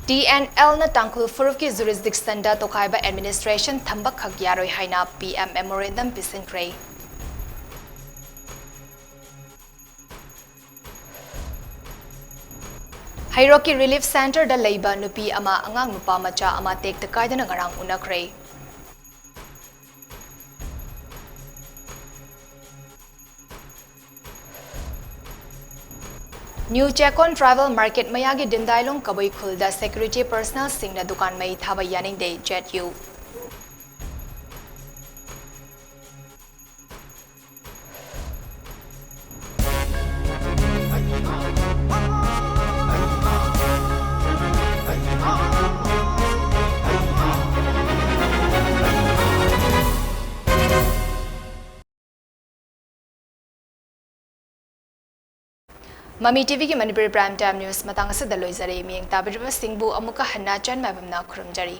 ꯇꯤ ꯑꯦꯟ ꯑꯦꯜꯅ ꯇꯥꯡꯈꯨꯜ ꯐꯨꯔꯨꯞꯀꯤ jurisdictionꯗ ꯇꯣꯈꯥꯏꯕ administration ꯊꯝꯕꯈꯛ ꯌꯥꯔꯣꯏ ꯍꯥꯏꯅ ꯄꯤ ꯑꯦꯝ memorandum ꯄꯤꯁꯤꯟꯈ꯭ꯔꯦ꯫ ꯍꯩꯔꯣꯛꯀꯤ relief centreꯗ ꯂꯩꯕ ꯅꯨꯄꯤ ꯑꯃ ꯑꯉꯥꯡ ꯅꯨꯄꯥ ꯃꯆꯥ ꯑꯃ ꯇꯦꯛꯇ ꯀꯥꯏꯗꯅ ꯉꯔꯥꯡ ꯎꯅꯈ꯭ꯔꯦ꯫ New Chekon Tribal Market ꯃꯌꯥꯒꯤ ꯗꯤꯝꯗꯥꯏꯂꯣꯡ ꯀꯕꯨꯏ ꯈꯨꯜꯗ security personnelꯁꯤꯡꯅ ꯗꯨꯀꯥꯟ ꯃꯩ ꯊꯥꯕ ꯌꯥꯅꯤꯡꯗꯦ, ꯖꯦꯠ ꯌꯨ꯫ ꯃꯃꯤ ꯇꯤꯚꯤꯒꯤ ꯃꯅꯤꯄꯨꯔꯤ prime time news ꯃꯇꯥꯡ ꯑꯁꯤꯗ ꯂꯣꯏꯖꯔꯦ꯫ ꯃꯤꯠꯌꯦꯡ ꯇꯥꯕꯤꯔꯤꯕꯁꯤꯡꯕꯨ ꯑꯃꯨꯛꯀ ꯍꯟꯅ ꯆꯟ ꯃꯥꯏꯕꯝꯅ ꯈꯨꯔꯨꯝꯖꯔꯤ꯫